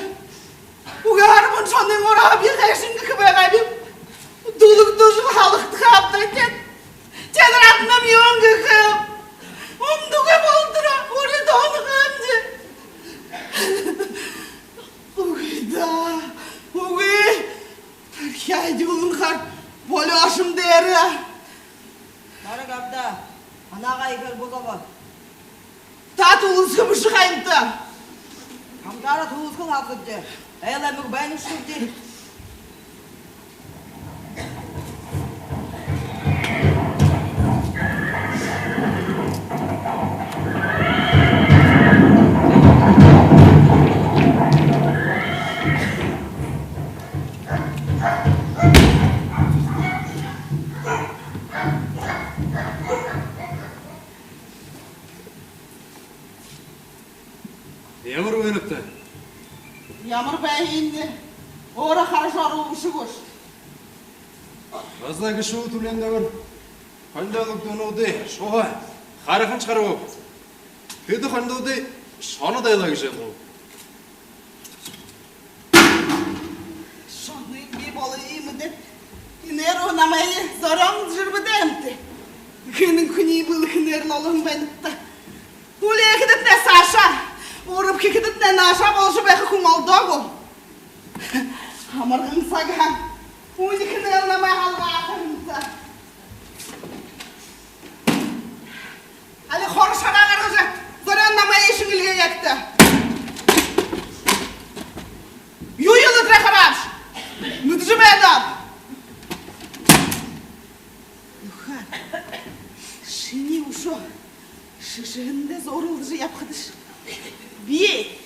Үгы, арбан шоной орооһоо би хайшан гэхэ байгаабиб. Дүлэг дүжэл халахадахаа абтаа тээд. Тээд раднам юун гэхэб. Үмдэгүй болотор үри дооно ха юм даа. Үгы даа, үгы. Тархяа эдюулэн хар болёошом дээрэ. Бараг абда, анаагаа ехээр болообо. Та түлэсхэ бэшэ ха юмта. Хамтаараа түлэсхэл ха юм даа. Айл аймаг байна шуу даа. Ямар байнабта? Ямар байһан юм даа. Өөрөө хаража ороогүй бэшэ гүш. Газаа гэшүүн түлеэн дээрэ хонидой лэ үгтэнүүдые шуһа хараханшье хараагүй. Хэдэ хонидуудые шоно дайлаа гэжэ ябаха. Шоно юм би болоо юм даа. Энээнээр намайе зорёон жэрбэдээ юм даа. Хэнэн хүниие бэлэхэнээр лэ олоһон байнабта. Үлеэхэдэтнай саашаа, урабхихэдэтнай наашаа боложо байха хүн олдоо гү. Амарган сагһаа үнихэнөөл намайе халгааха юм даа. Али хора шараа гаргажа, зорёон намайе шэнги эльгээеэгты. Юу юм тэрэ хараабши? Мэдэжэ байнаб. Нүхэр, шинии үшөө шэшэһэндээ зууралдажа ябахадаш, би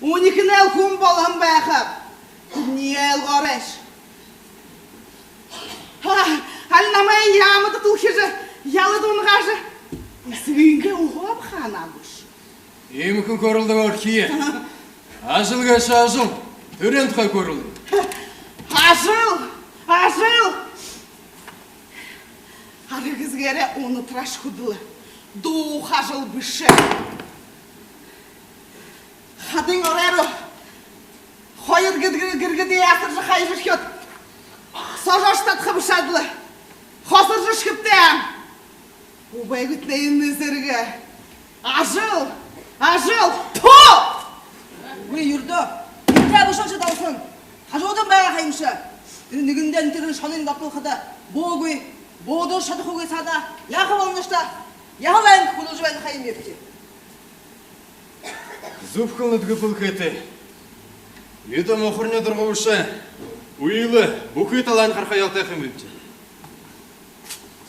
үнихэнөөл хүн болоһон байхаб. Тэрэнээ ойлгооройш. Ха, али намайе яамада түлхижэ, яла дунгаажа, эсэгынгээ үһөө абаха һанаа гүш. Иимэхэн хөөрэлдөөгөөр хии. Ажал гээшэ ажал. Тэрээн тухай хөөрэлдэнэ. Ажал! Ажал! Ара гэзэгээрээ унатараш хүдэлөө. Дууха ажал бэшэ. Хадын оройроо хоёр гэр-, гэр-, гэргэдые асаржа хаяжархёод, сожо ошотодхо бэшэ адли. Хосоржо шэхэбтэй. Үбээгүтнай энэ зэргэ. Ажал! Ажал! Ту! Үгы, юрэдөө. Энтэ бэшэ ши, Долсон. Хажуудань байгаа ха юмши. Тэрэ нэгэндээ тэрэ шонын дотолходо буугүй, буудажа шадахагүй саада яаха болоношта. Яаха лэ, айн хүлэжэ байна ха юм гээбши. Зүб хэлэнэт гэбэл хэтэй. Нюдэ мухарни дургуушаа үйлэ бүхы талаань хараха ёһотой ха юм гээбши.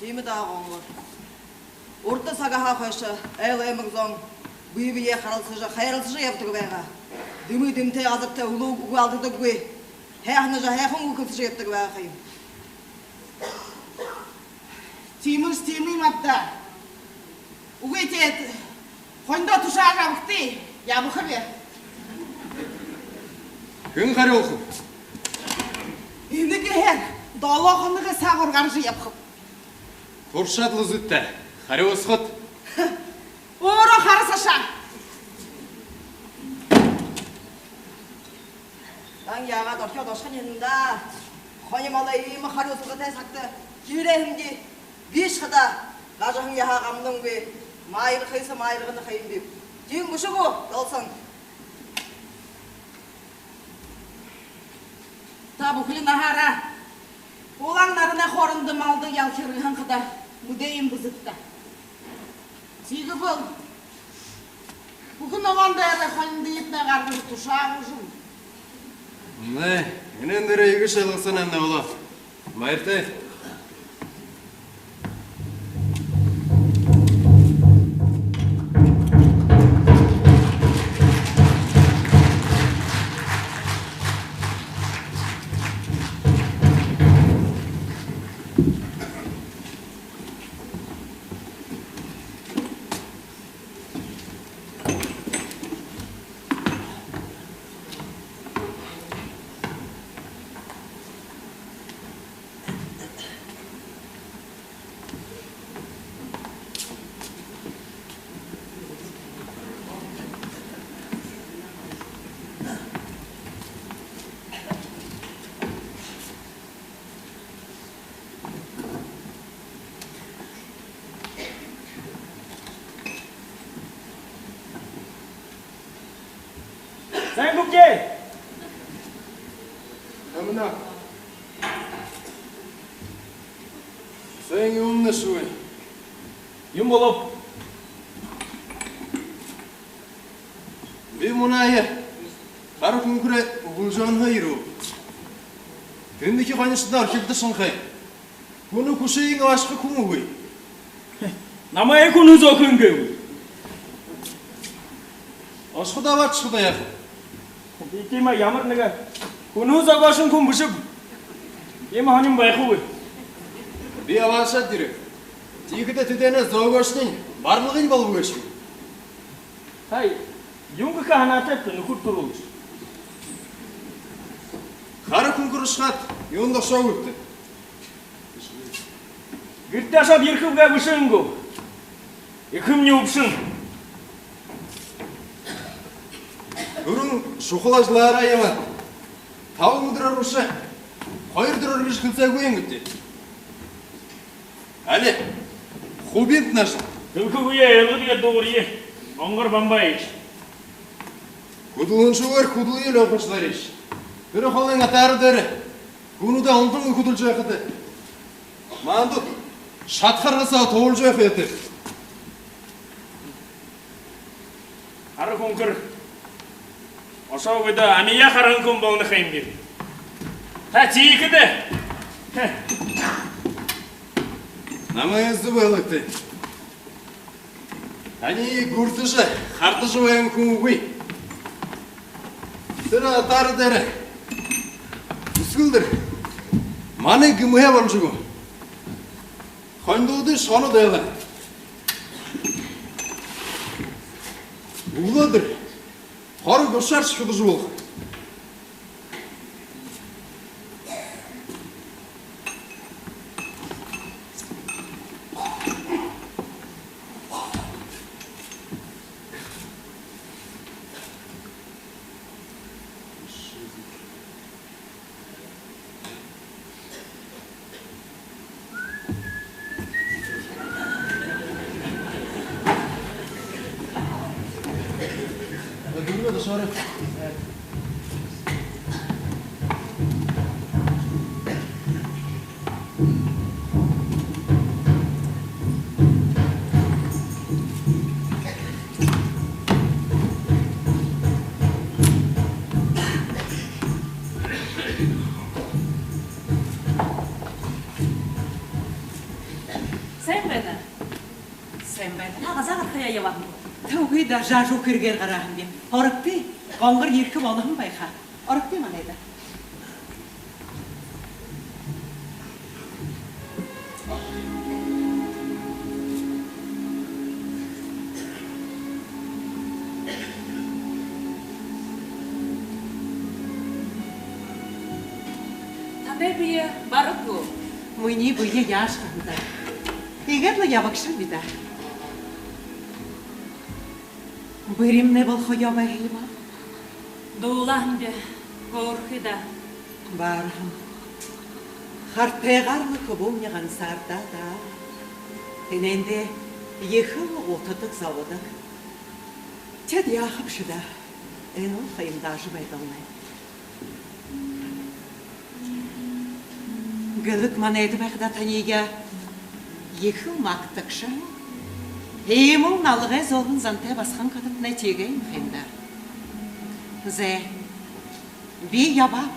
Тиимэ даа, Гонгор. Урда сагһаа хойшо Айл аймаг зон бэе бэеэ харалсажа, хайралсажа ябадаг байгаа. Дэмы дэмтэй, газартай үлүү үгы алдадаггүй. Һайханаа һайхан үгэ хэлсэжэ ябадаг байгаа ха юм. Тиимэ ши, тиимэ юм ааб даа. Үгы, тээд хонидоо тушаажа абагты, ябахаб. Хэн харюусахаб? Энээнһээ долоо хоногой саагуур гаража ябахаб. Туршаад лэ үзыт даа, харюусахат. Өөрөө хара саашаа. Дан яагаад орхёод ошохонь юм даа. Хони малай иимэ харюусалгатай сагта хиирээ һэмди. Бишье хадаа гажаһан яһаа гамнангүй, маярхыһаа маяргана ха юмбиб. Тиимэ бэшэ гү, Долсон? Та бүхэли наһаараа улаан наранай хоорондо малда ял хирэлһэн хадаа мэдээ юм бэзэт даа. Тиигэбэл бүхы ногоон дээрэ хониндыетнай гаргажа тушаа гүш юм? Нэ, энээн дээрэ иигэжэ шалгасан һаань болоо. Баяртай. Жэ! Амна. Сэн юумнай шуу? Юун болооб? Би мүнөө Хара Хүнхэрэй үбэлжөөнһөө ерээб. Тэндэ хонишодоо орхигдошонхой. Хүнэй хүшыень ошохо хүн үгы. Намайе хүнэй зөөхэй гээб. Ошоходоо абаашаха даа яахаб. Би тиимэ ямар нэгэ хүнэй зөөгөөшэн хүн бэшэб. Иимэ һонин байхагүй. Би абаашаад ерээ. Тиихэдэ тэдэнэй зөөгөөшэнь барлагынь болоо гээшэ. Һай, юун гэхэ һанаатайбта, нүхэр түрүүлэгшэ? Хара Хүнхэр ошоод, юундэ ошоо гээбта? Гэртээ ошоод ерэхэб гээ бэшээн гү? Эхэмни үбшэн. Түрүүн шухала ажалаараа ябаад, табан үдэрөөр бэшэ, хоёр үдэрөөр гэжэ хэлсээгүй юм гүт? Али, хубинт наашаа. Хэлэхэгүйе, ойлгоод дуугарая, Гонгор Бамбаевич. Хүдэлһэн шүүгээр хүдэлэе лэ, охош зариш. Тэрэ холын атаара дээрэ хүнүүдые онтон хүдэлжэ байхада, маанад шадхарһаа туулжа байха ёһотой. Хара Хүнхэр ошоо гү даа, амияа хараһан хүн болоно ха юм би. Та тиихэдэ намайе зүб ойлгогты. Таниие гүртэжэ, хардажа байһан хүн үгы. Тэрэ атаара дээрэ үсэгэлдэр манай гэмһээ болошогүй. Хонидуудынь шоно дайлаа. Үглөөдэр хорог ушааршье хүдэжэ болохо. Сайн байна. Сайн байна. Та газаа гарахаяа ябаһан гүт? Тэ, үгы даа, жажуу хэрэгээр гараһан би. Орогты, Гонгор ерэхэ болоһон байха. Орогты манайда. Танай бэе бараг гү? Минии бэе яашье һэн даа. Иигээд лэ ябагша би даа. Бэримнай болохоёо байха юм аа. Дуулаһан би, хөөрхы даа. Баарһан. Хартайгаар лэ хүбүүмни гансаардаа даа. Тэнээндэ ехэл утадаг, зободог. Теэд яахабши даа. Энэ лэ ха юм даажа байдалнай. Гэлэг манайда байхадаа таниие ехэл магтагша, иимэл налгай зөөлэн зантай басаган хадатнай тиигээ юм ха юм даа. Зэ, би ябааб.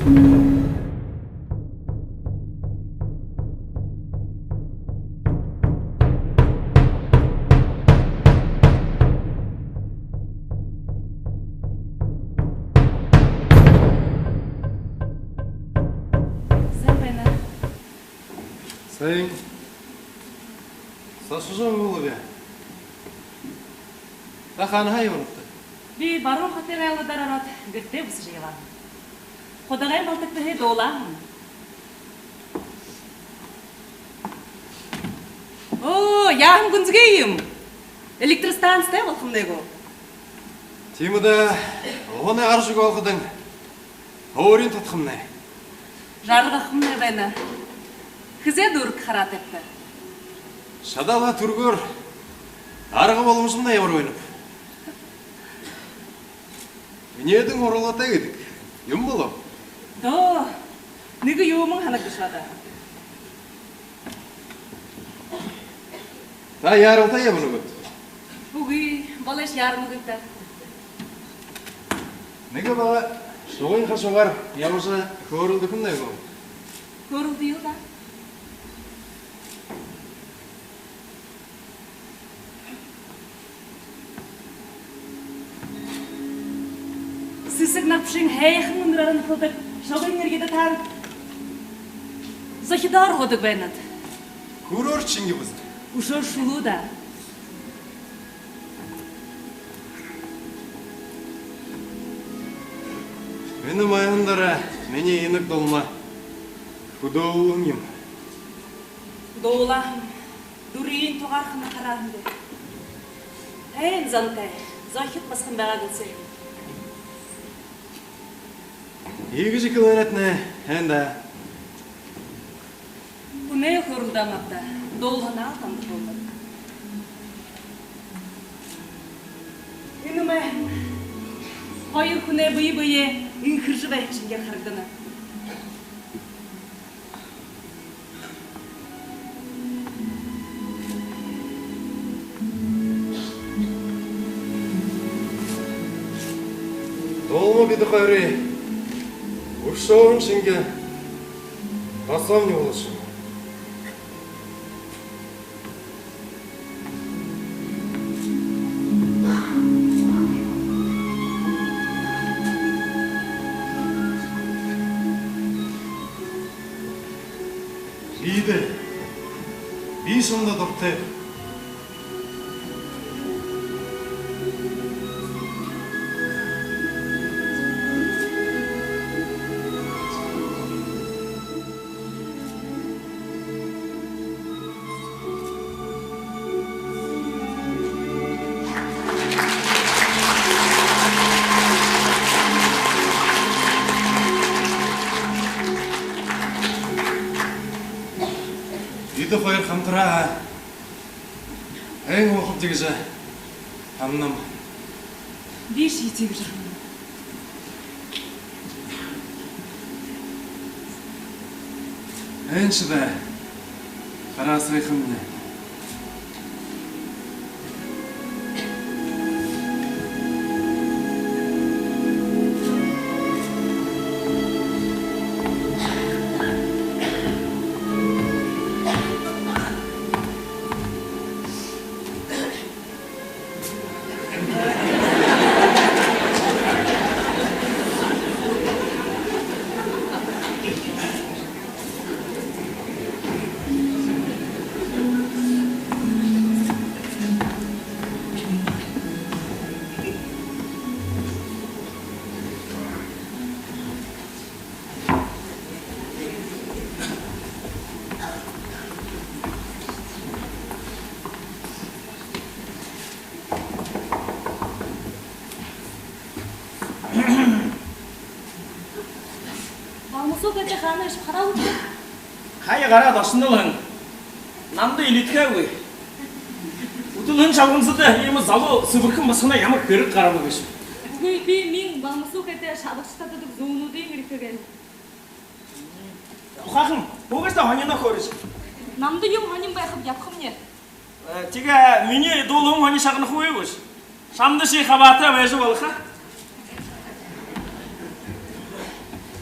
Сайн байна. Сайн. Сошожо болов яа? Та хаанаһаа ябанабта? Би Баруун хотын айлгадаар ороод, гэртээ бусажа ябааб. Худагай малтагтаһаа дуулааб. Оо, яаһан гүнзэгы юм. Электростанцитай болохомнай гү? Тиимэ даа, уһанай гаража үгөө болоходонь, һууриин татахамнай. Жаргахамнай байна. Хэзээ дүүргэхэ хараатайбта? Шадалха түргөөр арга боломжомнай ябаржа байнаб. Энеэдэн уралаатай гэдэг юм болоо. Доо, нэгэ юумэн һанагдашоо даа. Та яаралтай ябана гүт? Үгы, балайшье яарангүйб даа. Нэгэ бага шугын хажуугаар ябажа хөөрэлдэхэмнай гү? Хөөрэлдыел даа. Сэсэг набшын һайхан үнэрөөр нэхэлдэг шугын эрьедэ таа зохидоор һуудаг байнат. Хүрөөр шэнги бэзэ. Үшөө шүлүү даа. Энэ майһан дээрэ минии инаг Дулма хүдөөлүүлһэн юм. Дуулаһан, дүрыень тугаархань харааһан даа. Һайн зантай, зохид басаган байгаа гэлсээ. Иигэжэ хэлэнэт нэ, һайн даа. Хүнэй хөөрэлдөө мартаа, дуулаһанаа танда хөөрэлдөө. Энэ май хоёр хүнэй бэе бэеэ энхэржэ байһан шэнгеэр харагдана. Дулма бидэ хоёрые үршөөһэн шэнги досоомни болошоо. Бидэ, би шамда дуртайб. Бидэ хоёр хамтараа һайн һуухабди гэжэ һананам. Бишье тиигэжэ һананам. Һайн шадаа, хараасархамнай. Балмасуукай, тэ хаана гээшэб, хараа гүт? Хаяа гараад ошонол һэн. Намда элидхээгүй. Үтэлһэн шалгансада иимэ залуу сэбэрхэн басаган ямар хэрэг гараба гээшэб. Үгы, би мин Балмасуукай, тэ шабагша татадаг зүүнүүдынь эрхэ гээл. Ухаахан, бүгэдэ һониноо хөөрыш. Намда юумэ һонин байхаб, ябахамни. Э, тиигээ минии дуулаһан һонин шагнахагүйш. Шамда ши хабаатай байжа болохо.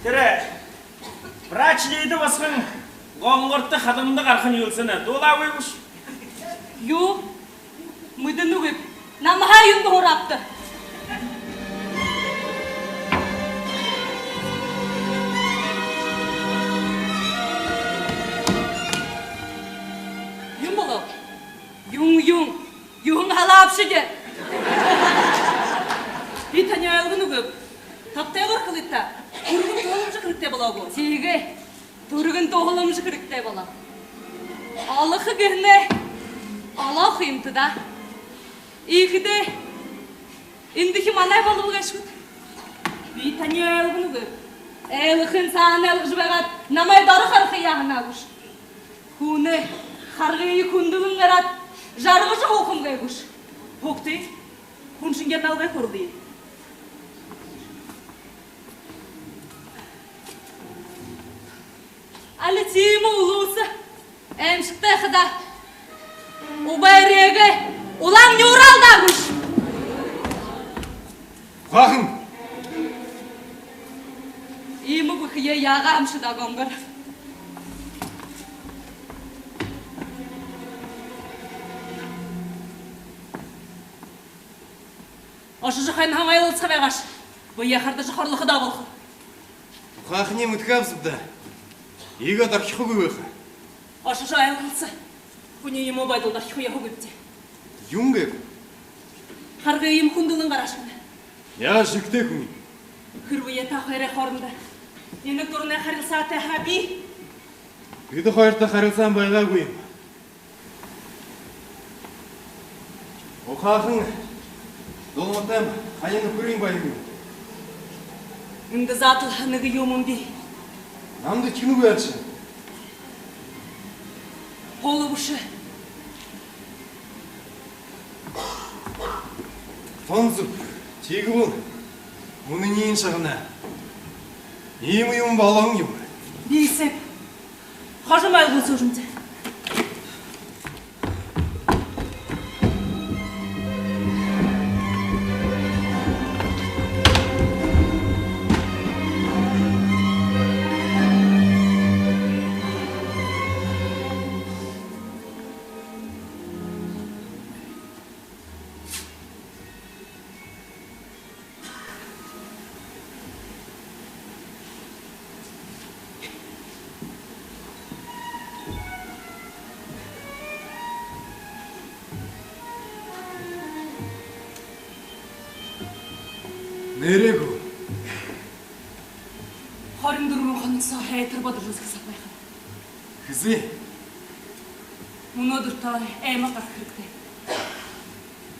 Тэрэ Врач Лида басаган Гонгорто хадамда гараһан юумэ дуулаагүй гүш? Юу? Мэдэнэгүйб. Намһаа юундэ һураабта? Юун болоо? Юун, юун? Юун халаабши даа? Би таниие ойлгоногүйб. Табтайгаар хэлыт даа. Түргэн тооламжо хэрэгтэй болоо гү? Тиигээ. Түргэн тооламжо хэрэгтэй болоо. Олохо гэһэнээ олохо юм даа. Иихэдээ эндэхи манай болбол гээшэ гүт? Би таниие ойлгоногүйб. Ойлгохын саана ойлгожо байгаад, намайе доро харахаяа һанаа гүш? Хүнэй харгые хүндэлэн гараад, жаргажа һууха юм гээ гүш? Һуугты, хүн шэнгеэр налгай хөөрэлдэе. Али тиимэ үлүүсэ аймшагтай хадаа, убайрые улаан нюураал даа гүш? Ухаахан! Иимэ бэхые яагаа һэмши даа, Гонгор? Ошожо хойноһоонь ойлголсохо байгааш. Бэеэ хардажа хорлоходоо болохо. Ухааханиие мэдэхэ һэмди даа. Иигээд орхихогүй байха. Ошожо ойлголсо. Хүнэй иимэ байдалда орхихо ёһогүйбди. Юун гээб? Харгы иимэ хүндэлэн гараашана. Яажа жэгтэй хүн юм? Хэрбээ та хоёрой хоорондо энэ дурнай харилсаатай һаа, би... Бидэ хоёрто харилсаан байгаагүй юм. Ухаахан, дулматай, хаяа нүхэрынь баян юм. Эндэ зааталһан нэгэ юумэн бии. Намда этигэнэгүй айлшан. Голо бэшэ. Тон зүб. Тиигэбэл мүнөө энээн шагнаа. Иимэ юумэн болоһон юм. Бисэб. Хожом ойлгуулсыш юм даа. Нээрээ гү? Хорин дүрбэн хоног соо һайтар бодожо үзэхэ саг байха. Хэзээ? Мүнөөдэртөө аймаг гараха хэрэгтэй.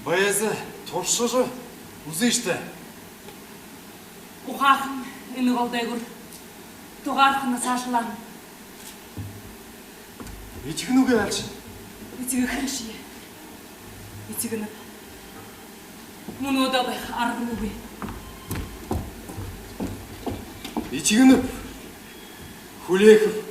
Байза, туршажа үзыш даа. Ухаахан энэ гол дээгүүр тугаарханаа саашалаа. Этигэнэгүй айлшан. Этигэхэншье. Этигэнэб. Мүнөөдөө байха аргагүй. Этигэнэб. Хүлеэхэб.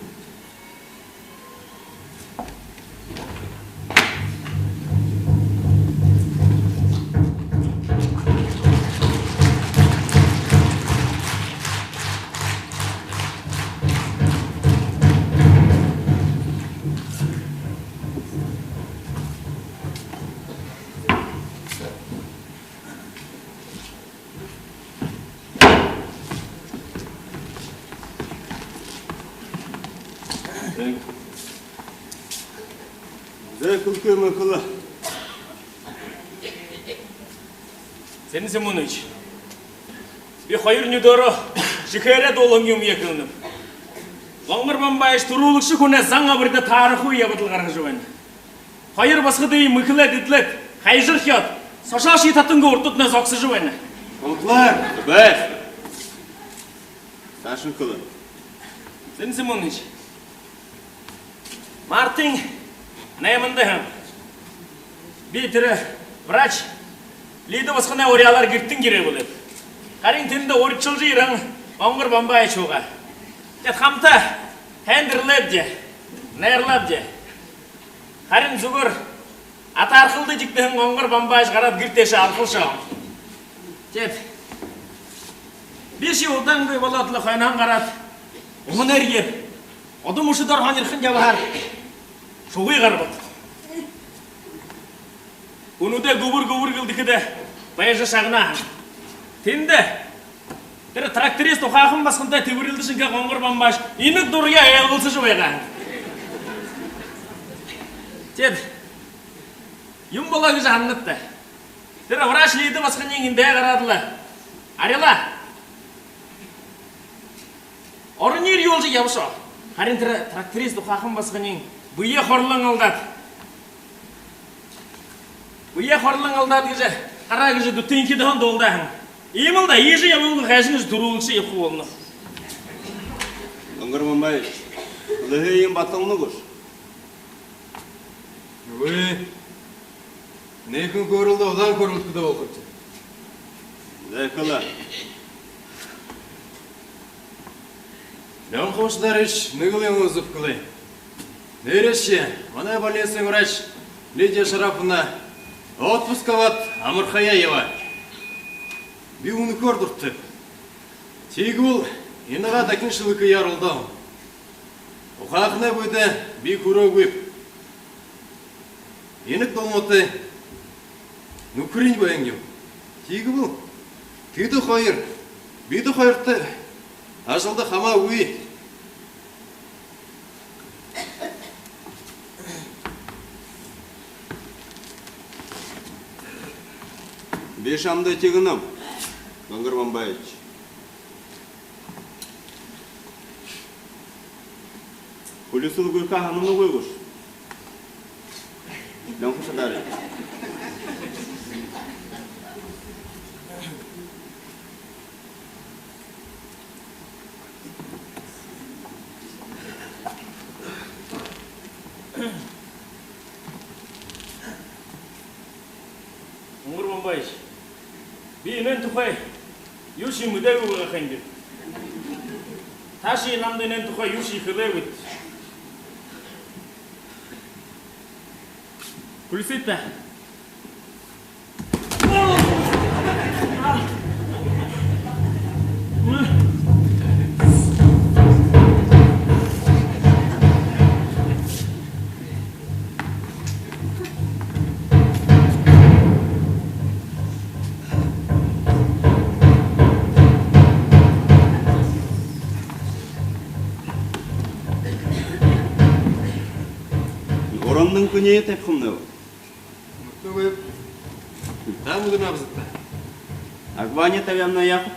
Зай, хүлхөө махала. Сэрэн Симонович, би хоёр нюдөөрөө шэхээрээ дуулаһан юумэеэ хэлэнэб. Гонгор Бамбаевич түрүүлэгшэ хүнэй зан абарида таарахагүй ябадал гаргажа байна. Хоёр басагадые мэхэлээд, эдлээд, хайжархёод, сошоошье татангүй урдатнай зогсожо байна. Хонхлаар. Бай. Саашань хэлэ. Сэрэн Симонович, мартын найманда һэн. Би тэрэ врач Лида басаганай уряалаар гэртэнь ерээ бэлэйб. Харин тэндэ уридшалжа ерэһэн Гонгор Бамбаевич һуугаа. Тиигээд хамта һайндэрилээбди, найрлаабди. Харин зүгөөр атаархалда жэгдэһэн Гонгор Бамбаевич гараад гэр тээшээ алхалшоо. Тиигээд бишье удаангүй болоод лэ хойноһоонь гараад, Уһанай эрьеэр одо мүшэдөө һонирхон ябаһаар шугы гарбат. Үнэдөө гүбэр гүбэр гэлдэхэдэ байжа шагнаа. Тэндэ тэрэ тракторист Ухаахан басагантай тэбэрилдэжэ, Гонгор Бамбаевич инаг дурьяа айлгалсажа байгаа. Тиигээд юун болоо гэжэ һананат даа. Тэрэ врач Лида басаганиинь эндэ гараад лэ: «Арилаа, орон ниир юулжэ ябашоо». Харин тэрэ тракторист Ухаахан басаганиинь бэеэ хорлон алдаад, бэеэ хорлон алдаад гэжэ, гараа гэжэ дүтынхидэһээн дуулдаа һэн. Иимэл даа, иигэжэ ябуулгүй хайшан гэжэ түрүүлэгшэ ябаха болоно. Гонгор Бамбаевич, лэ һэеын батална гүш? Үгы. Энэхэн хөөрэлдөө удаан хөөрэлдэхэдэ болохо юм. Зай, хэлэ. Лёнхо Бошидорович нэгэ лэ юумэ зүбхэлөө. Нээрээшье, манай больницын врач Лидия Шараповна отпуск абаад, амархаяа ябаа. Би үнэхөөр дуратайб. Тиигэбэл инагаа дахин шэлэхэеэ оролдоом. Ухааханай бэедэ би хүрөөгүйб. Инаг дулматай нүхэрынь байна юм. Тиигэбэл тэдэ хоёр бидэ хоёртой ажалда хамаагүй. Би шамда этигэнэб, Гонгор Бамбаевич. Хүлисэл гүйхэ һананагүйш? Лёнхо Шадари. Гонгор Бамбаевич, би энээн тухай юушье мэдээгүй байгаа һэм даа. Таашье намда энээн тухай юушье хэлээгүй. Хүлисыт даа. Уран нүхэниие табихамнай гү? Мүртөө гү? Та мүнөө абзатай. Агвани табяамнай яахаб?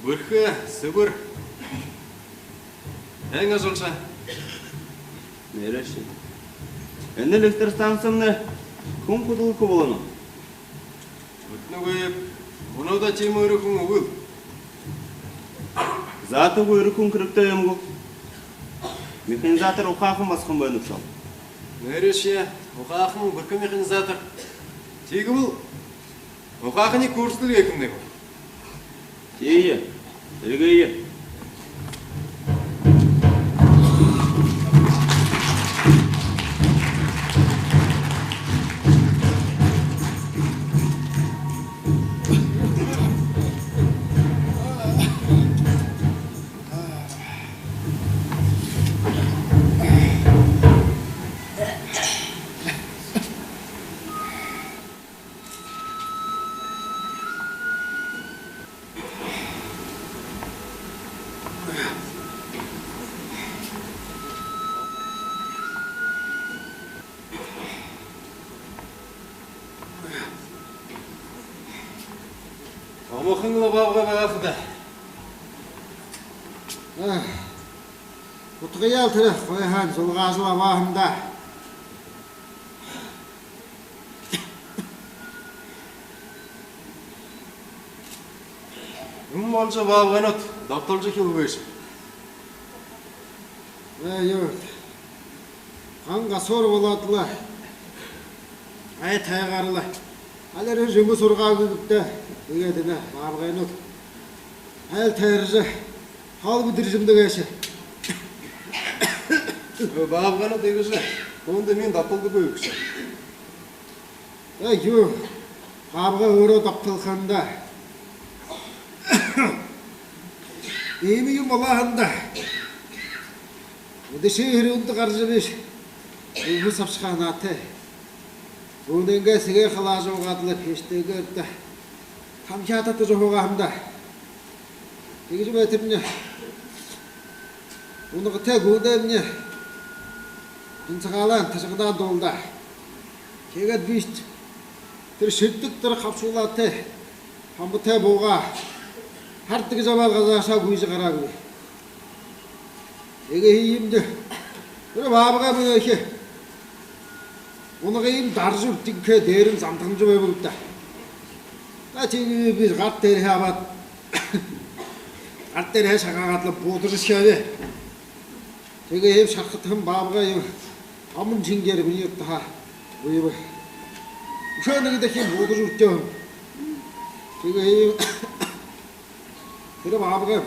Бэрхэ, сэбэр. Хэн ажаллажа? Нээрээшье. Энэ электростанцимнай хүн хүдэлхэ болоно. Мүртөө гү? Мүнөөдэ тиимэ эрэ хүн үгыл. Заатагүй эрэ хүн хэрэгтэй юм гү? Механизатор Ухаахан басаган байна бшуу. Нээрээшье, Ухаахан бэрхэ механизатор. Тиигэбэл Ухааханиие курсда эльгээхэмнай гү? Тиие, эльгээе. Томохон лэ баабгай байгаа ха даа. Ах, утгаяал тэрэ хойһоонь зулгаажал абаа һэм даа. Юун болжо, баабгайнууд добтолжо эхилбэ гээшэб? Ээ, юу. Хан гасуур болоод лэ, ай тайгаар лэ. Алир юумэ һургаагүй гүб даа. Тиигээд энэ баабгайнууд айл тайржа, хоол бэдэржэ үмдэ гээшэ. Баабгайнууд иигэжэ хүндэ миин добтолдоггүй гээшэ. Ээ, юу, баабгай өөрөө добтолхо һэн даа. Иимэ юм болоо һэн даа. Үдэшэ һэрюундэ гаража бэшэ, үбһэ сабшаха һанаатай. Үнэнгээ сэгээ халаажа уугаад лэ, хэшээгээр даа тамхяа татажа һуугаа һэм даа. Тиигэжэ байтарни унагатай гүндээмни энэ сагаалаан ташагадаа дуулдаа. Тиигээд бэшэ тэрэ шэрдэг тэрэ хабшуулаатай, хамбатай буугаа. Хардаг жабаал газаашаа гүйжэ гараагүй. Тиигээ һэм даа. Тэрэ баабгай мүнөөхи унагые даража үртэнхэй, дээрэнь зандахамжа байба гүбта. Та тиигээ би гар дээрэһээ абаад, гар дээрэһээ шагнаагаад лэ буудажа шэбэ. Тиигээ һэм шархатаһан баабгай юм аман шэнгеэр минии урдаһаа гүйбэ. Үшөө нэгэ дахин буудажа үртөө һэм. Тиигээ һэм тэрэ баабгай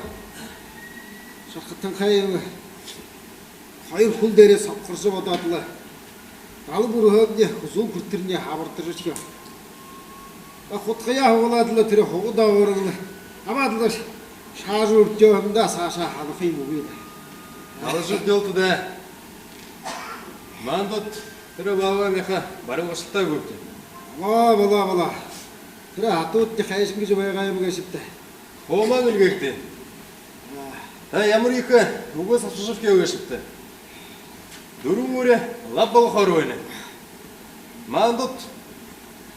шархатанхай юм хоёр хүл дээрээ сабхаржа бодоод лэ, далан бүрһөөмни, хүзүүн хүртэрни хабардажа шэ. Хутагаяа һуглаад лэ, тэрэ һуга доогуурнь абаад лэ шаажа үртөө һэм даа, саашаа һанаха юм үгы даа. Налажа үртөөл даа. Мандууд тэрэ баабгай мяха барилгашалтай гүбта? Болоо, болоо, болоо. Тэрэ хатуудни хайшан гэжэ байгаа юм гээшэбта? Хуумаан эльгээгты. Та ямар ехэ үбһэ сабшажа ябаашабта? Дүрбэн үри лаб болохоор байна. Мандууд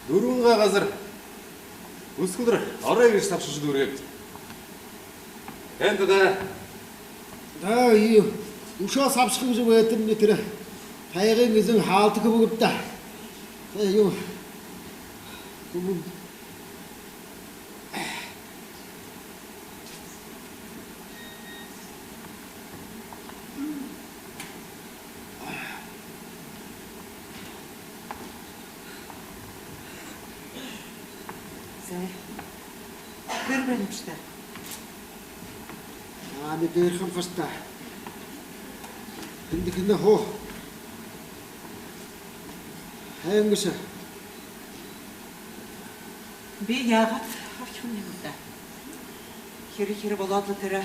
дүрбэн га газар үсэгэлдэр орой гэжэ сабшажа дүүргээбди. Танда даа. Даа, ии, үшөө сабшаха гэжэ байтарни тэрэ тайгын эзэн хаалта хэбэ гүбта. Тээ, юу. Зай. Хэр байнабши даа? Аа, мэдэрхэмши даа. Эндэ хэнэй хуу? Хэн гээшэ? Би яагаад орхино юм даа. Хэр хэр болоод лэ тэрэ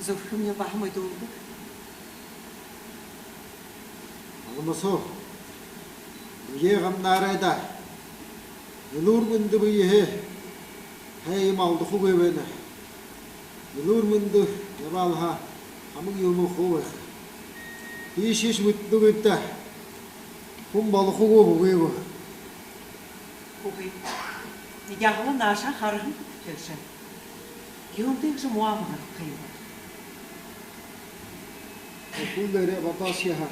зүрхэмни баһа мэдүүлбэ. Алмасо, бэеэ гамнаарай даа. Элүүр мэндэ бэеһээ һайн юумэ алдахагүй байна. Элүүр мэндэ ябаал һаа, хамаг юумэ хуу байха. Тиишээшье мэдэнэгүйб даа. Хүн болохогүй бү, үгы гү? Үгы. Яһала наашаа хараһан гээшэ. Юундэ иигэжэ муу амарха юм? Хүн дээрээ бодоошье һаа.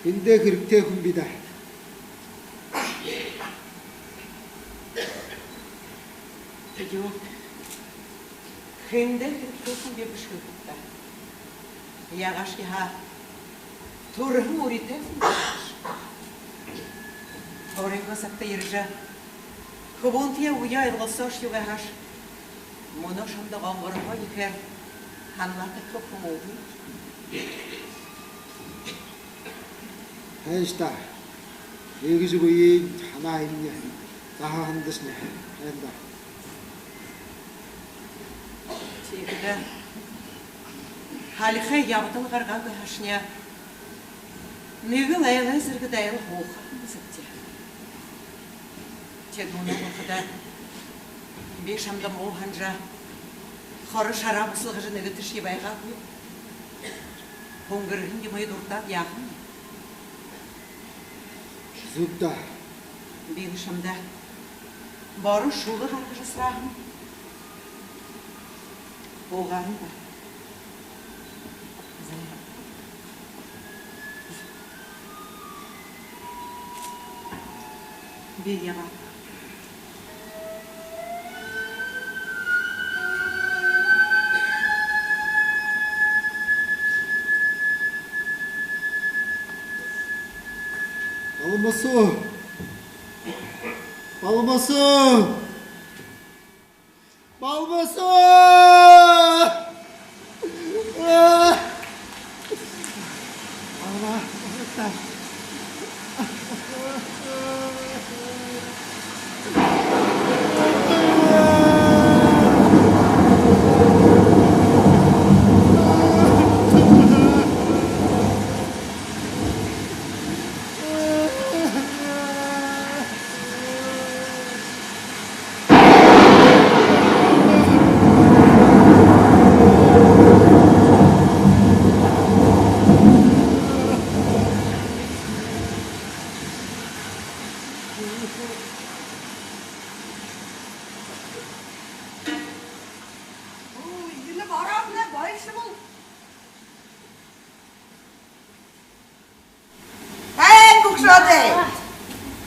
Хэндээ хэрэгтэй хүн би даа. Юу? Хэндээ хэрэгтэй хүн би бэшэ ха юм даа. Яагаашье һаа, түрэһэн үритэй хүн бэшэ. Өөрынгөө сагта ерэжэ, хүбүүнтэеэ үгыеэ илгалсаашье үгы һааш, мүнөө шамда гонгорһоо ехээр һаналаатайхи хүн үгы. Хайшта, иигэжэ бэеыень һанаа юм даа. Заһаһандашни һайн даа. Тиихэдэ һалихай ябадал гаргаагүй һаашни, нэгэл айлай зэргэдэ айл һууха һэн гээшэб даа. Тиигээд мүнөө болоходо би шамда муу һанажа, хоро шараа бусалгажа, нэгэтэшье байгаагүй. Хүнгэрһэн юумые дурдаад яаха юм? Зүб даа. Би энэ шамда боро шүлэг гаргажа асараа һэм. Уугаарай даа. Зай. Би ябаа. Балмасо! Балмасо! Балмасо! Эй!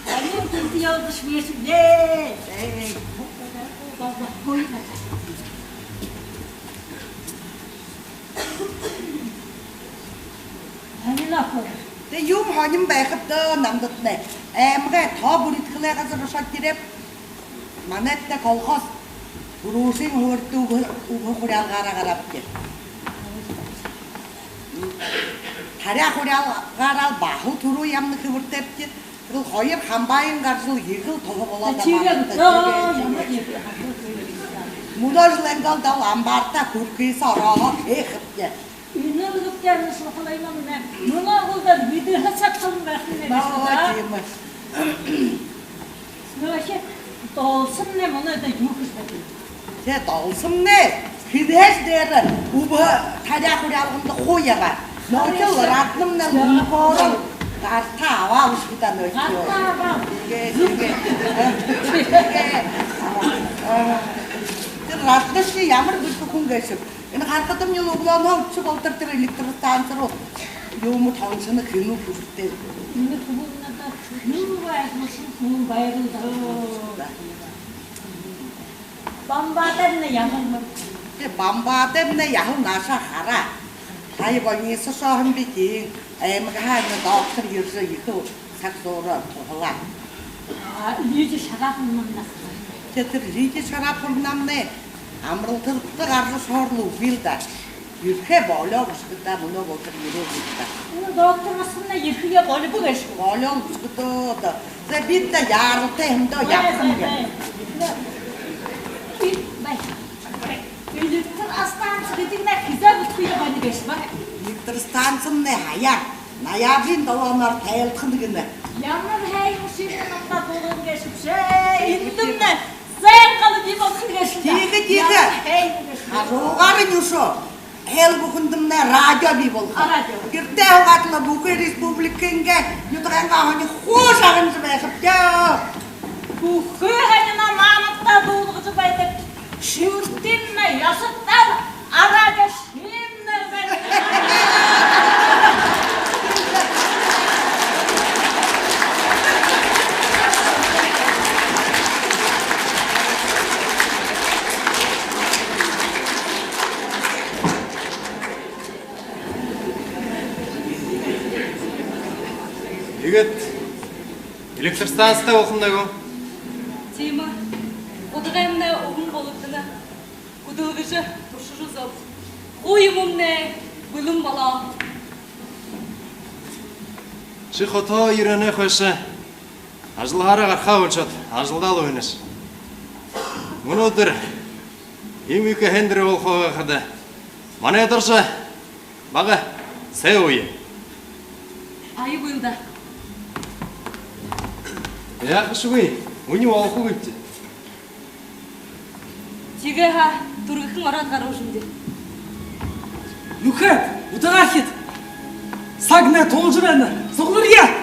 Али, тэнтэ ябадаш бэшэ гү? Эй! Танилаа хөө. Тээ, юун һонин байхаб даа намдатнай. Аймагай тоо бүридхэлэй газар ошоод ерээб. Манайда колхоз түрүүшын һуурида үбһэ, үбһэ хуряалгаараа гараабди. Таряа хуряалгаараа баһал түрүү яамна хэбэртээбди. Тэрэл хоёр хамбаан гаржал ехэл туһа болоод. Тиигээд, амбаарта, тиигээд, тиигээд. Мүнөө жэлэйнгээ дал амбаарта хүрхыһөө орооһоо хэхэбди. Энэ үргэдтэн шухалай юм нэ. Мүнөө гүлдэр бидэ хасаад халан байхань нэ. Ноо, тиимэ. Нөөхи, долсомнай мүнөө даа юу хэжэ байнаб? Тээ, долсомнай хэнһээш дээрэ үбһэ таряа хуряалганда хуу ябаа. Нөөхил Раднамнай лүнхөөрөө гартаа абаа бэшэ гү даа, нөөхи. Гартаа абаа. Тиигээ, тиигээ. Тиигээ. Аа, аа. Тэрэ Раднамшни ямар бэрхэ хүн гээшэб. Энэ харахадамни үглөөнһөө үдэшэ болотор тэрэ электростанци руу юумэ тоншоно, хэнэ, хүбэртэй. Энэ хүбүүн надаа юу байхамши, хүн байрал даа. Бамбаадаймнай яһала. Тээ, бамбаадаймнай яһала, наашаа хараа. Һая больницада ошоһон би, тиин аймагһаа энэ доктор ерэжэ, ехэ саг зуура туһалаа. А, Лидия Шараповнамнай. Тээ, тэрэ Лидия Шараповнамнай амаралтада гаража ошоһоор лэ үгы л даа. Ерэхэ болёо бэшэ гү даа, мүнөө болотор ерээ бэшэ гү даа. Энэ доктор басагамнай ерэхэ болёо бэшэ гү даа. Болёо бэшэ гү даа. За, бидэ даа яаралтай юм даа, ябахамнай. Бай. Электростанци гэдэг нэ хэзээ бүтэхэ болоно гээшэб? Электростанцимнай һаяар, ноябриин долооноор тайлдахана гэнэ. Ямар һайн шэнэ намда дуулана гээшэбши. Эндэмнай зайн гал бии болохо гээшэ. Тиихэ, тиихэ. Ямар һайн гээшэб. Хажуугаарнь үшөө һайл бүхэндэмнай радио бии болохо. А, радио. Гэртээ һуугаад лэ бүхы республикынгээ, нютагайнгаа һонин хуу шагнажа байхабди. Бүхы һониноо маанадта дуулгажа байдаг. Шүртэмнай ёһотой арай шэнэ байна. Тиигээд электростанцитай болохомнай гү? Тиимэ. Удагаймнай уһан бологдоно. Хүдэлгэжэ туршажа үзөөб. Хуу юумэмнай бэлэн болоо. Ши хотоо ерэһэнэй хойшо ажалһаараа гарахаа болишоод, ажалдаа л уянаш. Мүнөөдэр иимэ ехэ һайндэр болохо байхада, манай доржо бага сай ууя. Аягүй л даа. Яахашьегүй, үни болохогүйбди. Тиигээ һаа түргэхэн ороод гаруужа үгыт. Нүхэд, удагаахид. Сагнай тулажа байна. Сугларая.